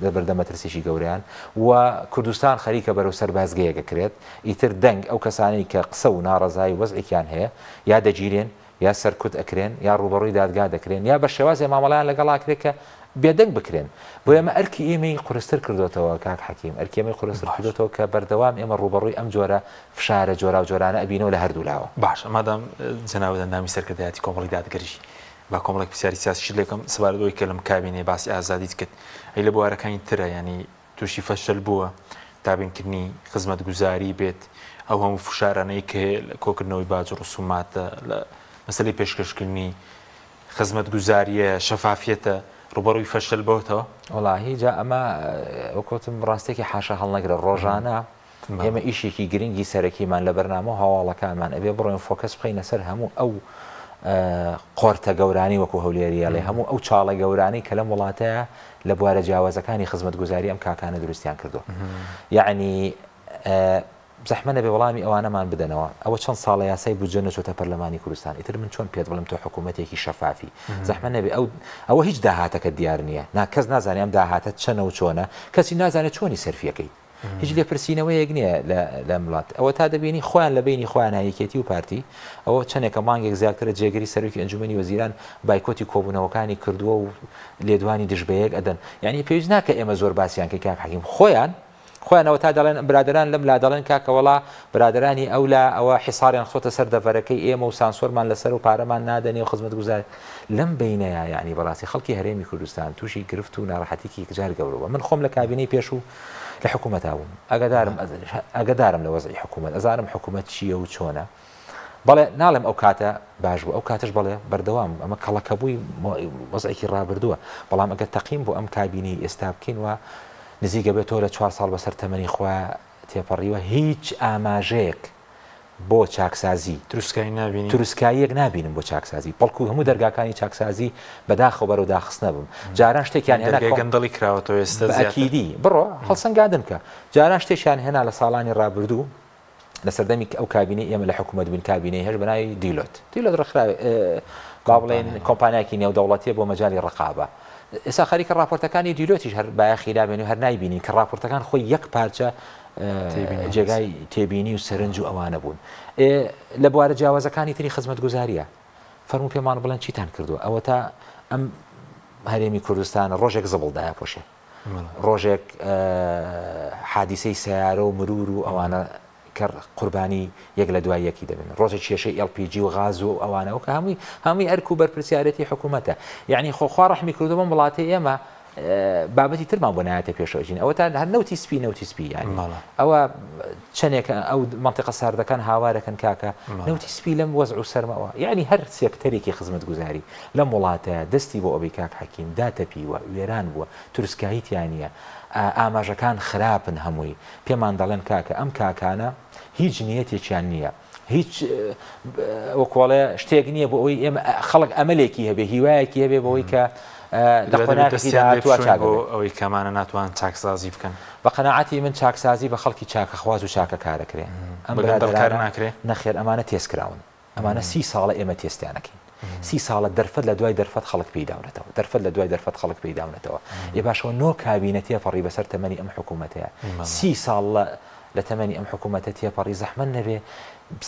لەبەردەم مەترسیەکی گەورەیان و کوردستان خەریکە بەرەو سەربازگەیەک ئەکرێت، ئیتر دەنگ ئەو کەسانەی کە قسە و ناڕەزایی و وەزعێکیان هەیە یا دەگیرێن یا سەرکوت ئەکرێن یا ڕووبەڕووی دادگا دەکرێن یا بە شێوازێ مامەڵەیان لەگەڵ ئەکرێ کە بێدەنگ بکرێن. بۆیە ئەمە ئەرکی ئێمەی قورستر کردۆتەوە کاک حەکیم، ئەرکی ئێمەی قورستر کردۆتەوە کە بەردەوام ئێمە ڕووبەڕووی ئەم جۆرە فشارە جۆراوجۆرانە ئەبینەوە لە هەردوو لاوە. باشە مادام جەنابت ئەندامی سەرکردایەتی کۆمەڵی دادگەریی با کۆمەڵێک پرسیاری سیاسیشت لێ بکەم سەبارەت بەوەی کە لەم کابینەیە باسی ئازادیت کرد ئەی لە بوارەکانی ترە یانی تووشی فەشەل بووە دابینکردنی خزمەتگوزاری بێت ئەو هەموو فشارانەی کە هەیە لە کۆکردنەوەی باج و ڕسوماتە لە مەسەلەی پێشکەشکردنی خزمەتگوزارییە شەفافیەتە ڕووبەڕووی فەشەل بۆتەوە؟ وەڵاهی جا ئەمە وەک وتم ڕاستێکی حاشا هەڵنەگرە ڕۆژانە ئێمە ئیشێکی گرنگی سەرەکیمان لە بەرنامە و هەواڵەکانمان ئەبێ بڕۆین فۆکەس بخەینە سەر هەموو ئەو قۆرتە گەورانەی وەکو هەولێری ئەڵێ هەموو ئەو چاڵە گەورانەی کە لەم وڵاتەیە لە بوارە جیاوازەکانی خزمەتگوزاری ئەم کاکانە دروستیان کردووە یعنی زەحمە نەبێ وەڵامی ئەوانەمان بدەنەوە ئەوە چەند ساڵە یاسای بودجە نەچۆتە پەرلەمانی کوردستان ئیتر من چۆن پێت بڵێم تۆ حکوومەتێکی شەفافی زەحمە نەبێ ئەو ئەوە هیچ داهاتەکە دیار نییە نا کەس نازانێ ئەم داهاتە چەنە و چۆنە کەسی نازانێت چۆنی سەرفیەکەیت هیچ لێپرسینەوەیەک نییە لەم وڵات ئەوە تا دەبینی خۆیان لە بینی خۆیانە یەکێتی و پارتی ئەوە چەندێکە مانگێک زیاترە جێگری سەرۆکی ئەنجومەنی وەزیران بایکۆتی کۆبوونەوەکانی کردووە و لێدوانی دژ بەیەک ئەدەن یعنی پێویست ناکە ئێمە زۆر باسییان کەی کاک حەکیم خۆیان خۆیان ئەوە تا دەڵێن برادەران لەم لا دەڵێن کاکە وەڵا برادەرانی ئەو لا ئەوە حیساریان خستۆتە سەر دەڤەرەکەی ئێمە و سانسۆرمان لەسەر و پارەمان نادەنێ و خزمەتگوزار لەم بەینەیا یەعنی بەڕاستی خەڵکی هەرێمی کوردستان تووشی گرفت و ناڕەحەتیکی یەکجار گەورە بووە من خۆم لە کابینەی پێشوو لە حکوومەتا بووم ئەگەدارم ئەگەدارم لە وەزعی حکوومەت ئەزانم حکوومەت چییە و چۆنە بەڵێ ناڵێم ئەو کاتە باش بوو ئەو کاتەش بەڵێ بەردەوام ئەمە کەڵەکەبووی وەزعێکی ڕابردووە بەڵام ئەگەر تەقیم بۆ ئەم کابینەی ئێستا بکەین و نزیکە بێتەوە لە چوار ساڵ بەسەر تەمەنی خۆیا تێپەڕیوە هیچ ئاماژەیەک بۆ چاکسازی تروسکایی نابینی؟ تروسکاییەک نابینم بۆ چاکسازی بەڵکو هەموو دەرگاکانی چاکسازی بەداخەوە بەرەو داخستنە بم جاران شتێکیان هێنا دەرگای گەندەڵی کراوەتەوە ئێستا بە زیاتر. ئەکیدی بڕۆ هەڵسەنگاندن بکە جاران شتێکیان هێنا لە ساڵانی ڕابردوو لە سەردەمی ئەو کابینەی ئێمە لە حکوومەت بووین کابینەی هەشت بە ناوی دیلۆت دیلۆت ڕێکخراوێ با بڵێین کۆمپانیایەکی نێودەوڵەتیە بۆ مەجالی ڕقابە ئێستا خەریکە ڕاپۆرتەکانی دیلۆتیش هەر بایەخی نامێنێ و هەر نایبینین کە ڕاپۆرتەکان خۆی یەک پارچە جێگای تێبینی و سەرنج و ئەوانە بوون لە بوارە جیاوازەکانی تری خزمەتگوزاریە فەرموو پێمان بڵێن چیتان کردووە ئەوەتا ئەم هەرێمی کوردستانە ڕۆژێک زبڵ دایپۆشێ ڕۆژێک حادیسەی سەیارە و مرور و ئەوانە کە قوربانی یەک لە دوای یەکی دەبن ڕۆژێک کێشەی LPG و غاز و ئەوانەوە کە هەمووی هەمووی ئەرک و بەرپرسیارێتی حکوومەتە یعنی خۆخوا ڕەحمی کردو بەم وڵاتەی ئێمە. بابەتی ترمان بۆ نایەتە پێشەوە ژین ئەوە تا هەر نەوتی سپی نەوتی سپی یانی ئەوە چەندێکە ئەو مەنتیقە ساردەکان هاوارەکەن کاکە نەوتی سپی لەم وەزع و سەرمەوە یعنی هەر سێکتەرێکی خزمەتگوزاری لەم وڵاتە دەستی بۆ ئەوەی کاک حەکیم داتەپیوە وێران بووە تروسکایی تیا نییە ئاماژەکان خراپن هەمووی پێمان دەڵێن کاکە ئەم کاکانە هیچ نیەتێکیان نییە هیچ وەکۆڵێ شتێک نییە بۆ ئەوەی ئێمە خەڵک ئەمەلێکی هەبێ هیوایەکی هەبێ بەوەی کە لە قۆناغێکی داهاتووە چاک بۆ ئەوەی کەمانە ناتوان چاکسازی بکەن. بە قەناعەتی من چاکسازی بە خەڵکی چاکەخواز و چاکەکارەکرێ ئەم برادەرانە ناکرێ؟ نەخێر ئەمانە تێست کراون ئەمانە سی ساڵە ئێمە تێستیان ئەکەین سی ساڵە دەرفەت لە دوای دەرفەت خەڵک پێی داونەتەوە دەرفەت لە دوای دەرفەت خەڵک پێی داونەتەوە ئێ باشەوە نۆ کابینە تێپەڕی بەسەر تەمەنی ئەم حکوومەتەیە سی ساڵ لە لە تەمەنی ئەم حکوومەتە تێپەڕی زەحمەت نەبێ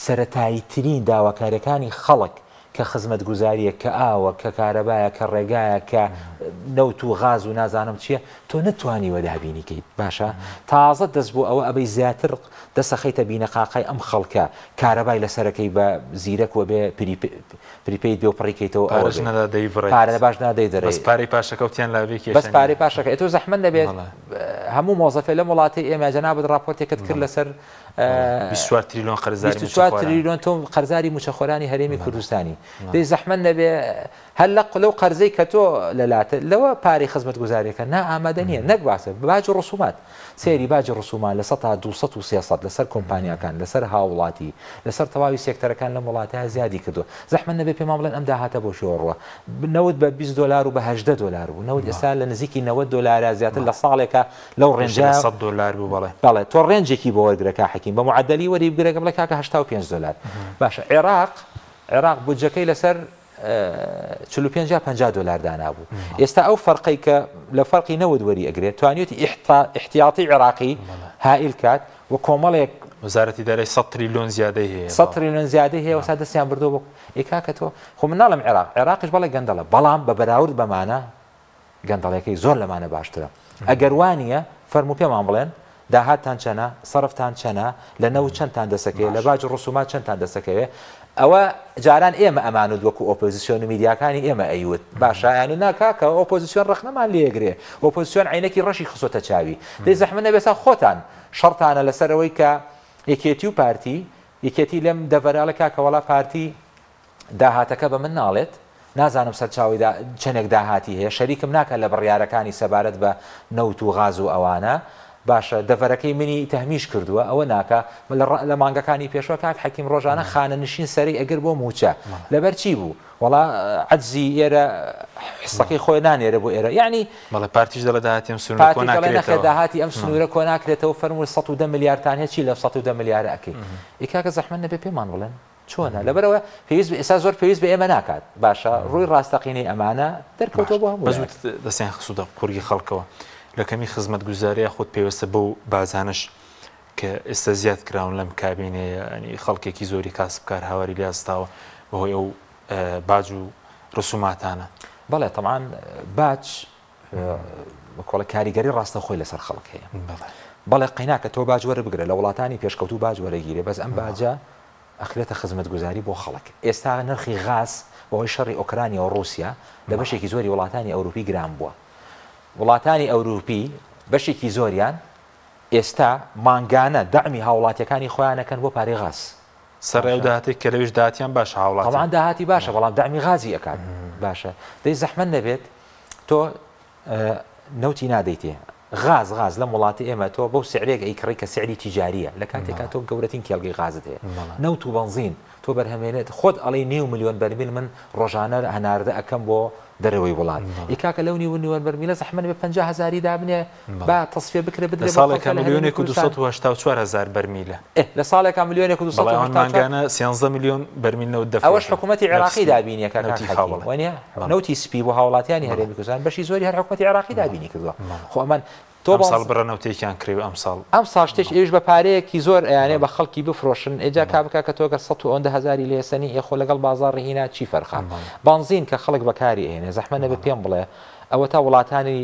سەرەتاییترین داواکاریەکانی خەڵک کە خزمەتگوزاریە کە ئاوە کە کارەبایە کە ڕێگایە کە نەوت و غاز و نازانم چیە تۆ نەتوانیوە دابینی کەیت باشە تازە دەست بۆ ئەوە ئەبەی زیاتر دەسەخەیتە بینەقاقای ئەم خەڵکە کارەبای لەسەرەکەی بە زیرەک وە بێ prepaid بێ و پڕی کەیتەوە ئەوە پارەش نەدا دەیبڕێت پارە باش نادەی دەرێ بەس پارەی پاشەکەوتیان لا بێ کێشە بەس پارەی پاشەکە تۆ زەحمەت نەبێت هەموو مۆزەفێ لەم وڵاتەی ئێمە جەنابت ڕاپۆرتێکت کرد لەسەر 24 تریلیۆن قەرزاری 24 تریلیۆن تۆ قەرزاری مووچەخۆرانی هەرێمی کوردستانی دەی زەحمەت نەبێ هەر لە لەو قەرزەی کە تۆ لەلاتە لەوە پارەی خزمەتگوزاریەکە نا ئامادە نییە نەک باسە باج و ڕسومات سەیری باجی ڕسومان لە سەتا 200 و 300 لەسەر کۆمپانیاکان لەسەر هاوڵاتی لەسەر تەواوی سێکتەرەکان لەم وڵاتە زیادی کردووە زەحمەت نەبێ پێمان بڵێن ئەم داهاتە بۆ کوێوە ڕووە نەوت بە 20 دۆلار و بە 18 دۆلار بوو نەوت ئێستا لە نزیکی 90 دۆلارە زیاتر لە ساڵێکە لەو range ە 100 دۆلار بوو بەڵێ بەڵێ تۆ range ێکی بۆ وەرگرە کا حەکیم بە معەدەلی وەری بگرە بڵێ کاکە 85 دۆلار باشە عێراق عێراق بودجەکەی لەسەر 45 یا 50 دۆلار دانابوو ئێستا ئەو فەرقەی کە لە فەرقی نەوت وەری ئەگرێت توانیوێتی ئیحتیاتی عێراقی هائیل کات و کۆمەڵێک وەزارەتی دارایی 100 تریلیۆن زیادەی هەیە 100 تریلیۆن زیادەی هەیە وسا دەستیان بردووە بۆ ئێ کاکە تۆ خۆ من ناڵێم عێراق عێراقیش بەڵێ گەندەڵە بەڵام بە بەراورد بەمانە گەندەڵیەکەی زۆر لەمانە باشترە ئەگەر وانیە فەرموو پێمان بڵێن داهاتتان چەنە سەرفتان چەنە لە نەوت چەندتان دەسەکەوێ لە باج و ڕسومات چەندتان دەسەکەوێ ئەوە جاران ئێمە ئەمانوت وەکو ئۆپۆزیسیۆن و میدیاکانی ئێمە ئەیوت باشە ئەیانوت نا کاکە ئۆپۆزیسیۆن ڕەخنەمان لێگرێ ئۆپۆزیسیۆن عینەکی ڕەشی خستۆتە چاوی دەی زەحمەت نەبێ سا خۆتان شەڕتانە لەسەر ئەوەی کە یەکێتی و پارتی یەکێتی لەم دەڤەرە ئەڵێ کاکە وەڵا پارتی داهاتەکە بە من ناڵێت، نازانم سەرچاوەی دا چەنێک داهاتی هەیە، شەریکم ناکات لە بڕیارەکانی سەبارەت بە نەوت و غاز و ئەوانە، باشە دەڤەرەکەی منی تەهمیش کردووە، ئەوە ناکا، لە لە مانگەکانی پێشوە کاک حەکیم ڕۆژانە خانەنشین سەرەی ئەگرت بۆ مووچە، لەبەر چی بوو؟ وەڵا عەجزی ئێرە حسەکەی خۆی نانێرێ بۆ ئێرە، یەعنی. بەڵێ پارتیش دەڵێ داهاتی ئەم سنوورە کۆ پارتیش دەڵێ نەخێر ناکرێتەوە. داهاتی ئەم سنوورە کۆ ناکرێتەوە، فەرموو 110 ملیارتان هەیە چی لەم 110 ملیارە ئەکەی؟ ئێ کاکە زەحمەت نەبێ پێمان بڵێن. چۆنە لەبەرئەوە پێویست ئێستا زۆر پێویست بە ئێمە ناکات باشە ڕووی ڕاستەقینەی ئەمانە دەرکەوتەوە بۆ هەموو بەس وتت دەستیان خستووتە قورگی خەڵکەوە لە کەمی خزمەتگوزاری یاخود پەیوەستە بەو باجانەش کە ئێستا زیاد کراون لەم کابینەیە ینی خەڵکێکی زۆری کاسبکار هاواری لێ هەستاوە بەهۆی ئەو باج و ڕسوماتانە. بەڵێ تەبعەن باج کۆڵە کاریگەری ڕاستەوخۆی لەسەر خەڵک هەیە. بەڵێ قەیناکە تۆ باج وەربگرە لە وڵاتانی پێشکەوتوو باج وەرەگیرێ بەس ئەم باجە ئەخرێتە خزمەتگوزاری بۆ خەڵک. ئێستا نرخی غاز بەهۆی شەڕی ئۆکرانیا و ڕووسیا لە بەشێکی زۆری وڵاتانی ئەوروپی گران بووە. وڵاتانی ئەوروپی بەشێکی زۆریان ئێستا مانگانە دەعمی هاوڵاتیەکانی خۆیان ئەکەن بۆ پارەی غاز. سەرای ئەو داهاتەی کە لەویش داهاتیان باشە هاوڵاتیان. تەبعەن داهاتی باشە بەڵام دەعمی غازی ئەکات باشە. دەی زەحمەت نەبێت تۆ نەوتی نادەیتێ غاز غاز لەم وڵاتی ئێمە تۆ بەو سعرێک ئەیکڕی کە سعری تیجاریە لە کاتێکا تۆ گەورەترین کێڵگەی غازت هەیە نەوت و بەنزین تۆ بەرهەمێنێت خۆت ئەڵێی نیو ملیۆن بەرمیل من ڕۆژانە هەناردە ئەکەم بۆ دەرەوەی وڵات ئی کاکە لەو نیو ملیۆن بەرمیلە زەحمەت بێ 50 هەزاری دابنێ با تەسفیە بکرێ بدرێ لە ساڵێکا ملیۆنێک و 284 هەزار بەرمیلە. ئێ لە ساڵێکا ملیۆنێک و 284 مانگانە 13 ملیۆن بەرمیل نەوت دەفرۆشن. ئەوەش حکوومەتی عێراقی دابینی ئەکا کاک حەکیم وانیە؟ نەوتی سپی بۆ هاوڵاتیانی هەرێمی کوردستان بەشی زۆری هەر حکوومەتی عێراقی دابینی کردووە خۆ ئەمان تۆ ئەمساڵ بڕە نەوتێکیان کڕی و ئەمساڵ. ئەمساڵ شتێک ئەویش بە پارەیەکی زۆر ئەیانێ بە خەڵکی بفرۆشن ئێجا کا بکا کە تۆ گەر سەت و ئەوەندە هەزاری لێ سەنی ئێ خۆ لەگەڵ بازاڕی هینا چی فەرقە بەنزین کە خەڵک بەکاری ئەهێنێ زەحمەت نەبێ پێم بڵێ ئەوەتا وڵاتانی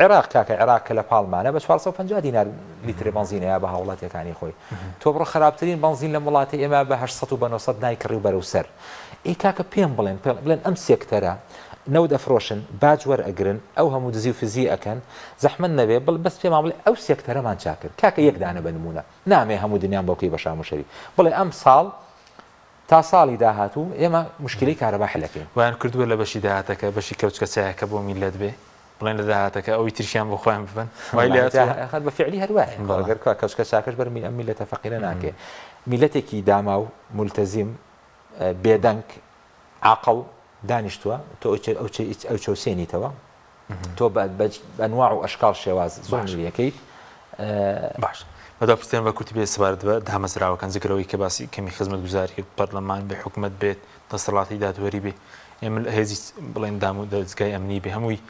عێراق کاکە عێراق کە لە پاڵمانە بە 450 دینار لیترێ بەنزین ئەیا بە هاوڵاتیەکانی خۆی تۆ بڕۆ خراپترین بەنزین لەم وڵاتی ئێمە بە 800 و بە 900 نایکڕی و بەرەو سەر ئەی کاکە پێم بڵێن پێ بڵێن ئەم سێکتەرە نەوت ئەفرۆشن، باج وەرئەگرن، ئەو هەموو دزی و فزی ئەکەن، زەحمەت نەبێ بڵ بەس پێمان بڵێ ئەو سێکتەرەمان چاک کرد. کاکە یەک دانە بە نموونە، نامەوێ هەموو دنیام بۆ بکەی بە شام و شەریف، بڵێ ئەم ساڵ تا ساڵی داهاتوو ئێمە موشکیلەی کارەبا حل ئەکەین. وایان کردووە لە بەشی داهاتەکە بەشی کەوچکە چایەکە بۆ میللەت بێ، بڵێن لە داهاتەکە ئەوی تریشیان بۆ خۆیان ببەن، وای لێ هاتووە. ئاخر بە فیعلی هەر وایە. بەڵێ. گەر کوا کەوچکە چاکەش بەر ئەم میللەتە فەقیرە ناکەوێ. میللەتێکی داماو، مولتەزیم، بێدەنگ، عاقڵ دانیشتووە، تۆ ئەو چەوسێنیتەوە، تۆ بە ئەنواع و ئەشکاڵ شێواز زوڵمی لێکەیت. باش بەدا پرسیارم بە کورتی بێ سەبارەت بە دامەزراوەکان جگەلەوەی کە باسی کەمی خزمەتگوزاری کرد پەرلەمان بێ حکومەت بێت دەسەڵاتی دادوەری بێ ئێمە هێزی بڵێن دام و دەزگای ئەمنی بێ هەمووی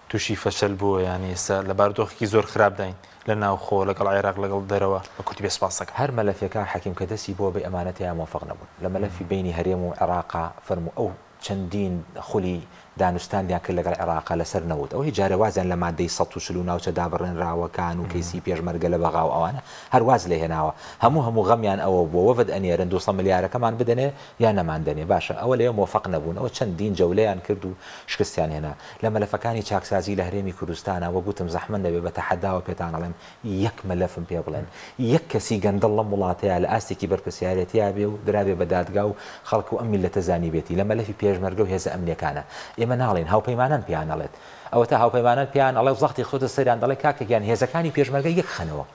تووشی فەشەل بووە یانی ئێستا لە بارودۆخێکی زۆر خراپداین لە ناوخۆ لەگەڵ عێراق لەگەڵ دەرەوە بە کورتی بێ سپاس دەکەم. هەر مەلەفێک کاک حەکیم کە دەستی بۆ بێ ئەمانە تێیا مۆفەق نەبوون لە مەلەفی بەینی هەرێم و عێراقا فەرموو ئەو چەندین خولی دانوستاندیان کرد لەگەڵ عێراقا لەسەر نەوت ئەوە هیچ جارێ وازیان لە مادەی 140 و ناوچە دابڕێنراوەکان و کەیسی پێشمەرگە لە بەغا و ئەوانە هەر واز لێ هێناوە هەموو هەموو غەمیان ئەوە بووە وەفد ئەنێرن 200 ملیارەکەمان بدەنێ یان نەماندەنێ باشە ئەوە لەوێ مۆفەق نەبوون ئەوە چەندین جەولەیان کرد و شکستیان هێنا لە مەلەفەکانی چاکسازی لە هەرێمی کوردستانا وەک وتم زەحمەت نەبێ بە تەحەداوە پێتان ئەڵێم یەک مەلەفم پێ بڵێن یەک کەسی گەندەڵ لەم وڵاتەیا لە ئاستێکی بەرپرسیارێتیا بێ و درابێ بە دادگا و خەڵک و ئەم میللەتە زانیبێتی لە مەلەفی پێشمەرگە و هێزە ئەمنیەکانە ئێمە ناڵێین هاوپەیمانان پێیان ئەڵێت ئەوەتا هاوپەیمانان پێیان ئەڵێ و زەختی خستۆتە سەریان دەڵێ کاکە گیان هێزەکانی پێشمەرگە یەک خەنەوە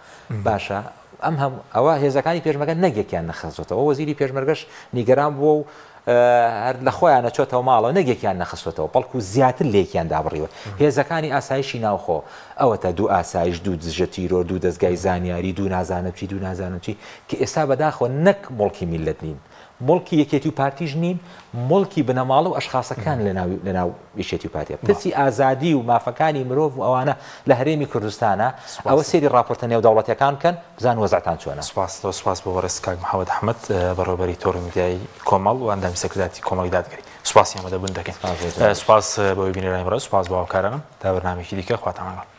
باشە ئەم هەم ئەوە هێزەکانی پێشمەرگە نەک یەکیان نەخستۆتەوە وەزیری پێشمەرگەش نیگەران بووە و هەر لە خۆیانە چۆتەوە ماڵەوە نەک یەکیان نەخستۆتەوە بەڵکو زیاتر لێکیان دابڕیوە هێزەکانی ئاسایشی ناوخۆ ئەوەتا دوو ئاسایش دوو دژە تیرۆر دوو دەزگای زانیاری دوو نازانم چی دوو نازانم چی کە ئێستا بەداخەوە نەک موڵکی میللەت نین موڵکی یەکێتی و پارتیش نین، موڵکی بنەماڵە و ئەشخاسەکان لەناو لەناو یەکێتی و پارتیە. پرسی ئازادی و مافەکانی مرۆڤ و ئەوانە لە هەرێمی کوردستانە، ئەوە سەیری ڕاپۆرتە نێودەوڵەتیەکان بکەن بزانن وەزعتان چۆنە. سوپاس زۆر سوپاس بۆ بەڕێز کاک محەمەد ئەحمەد بەڕێوەبەری تۆڕی میدیایی کۆمەڵ و ئەندامی سەرکردایەتی کۆمەڵی دادگەری. سوپاسی ئامادەبوون دەکەین. سوپاس بۆ جەنابت. سوپاس بۆ بینەرانی بەڕێز، سوپاس بۆ هاوکارانم. تا بەرنامەیەکی دیکە خواتان لەگەڵ.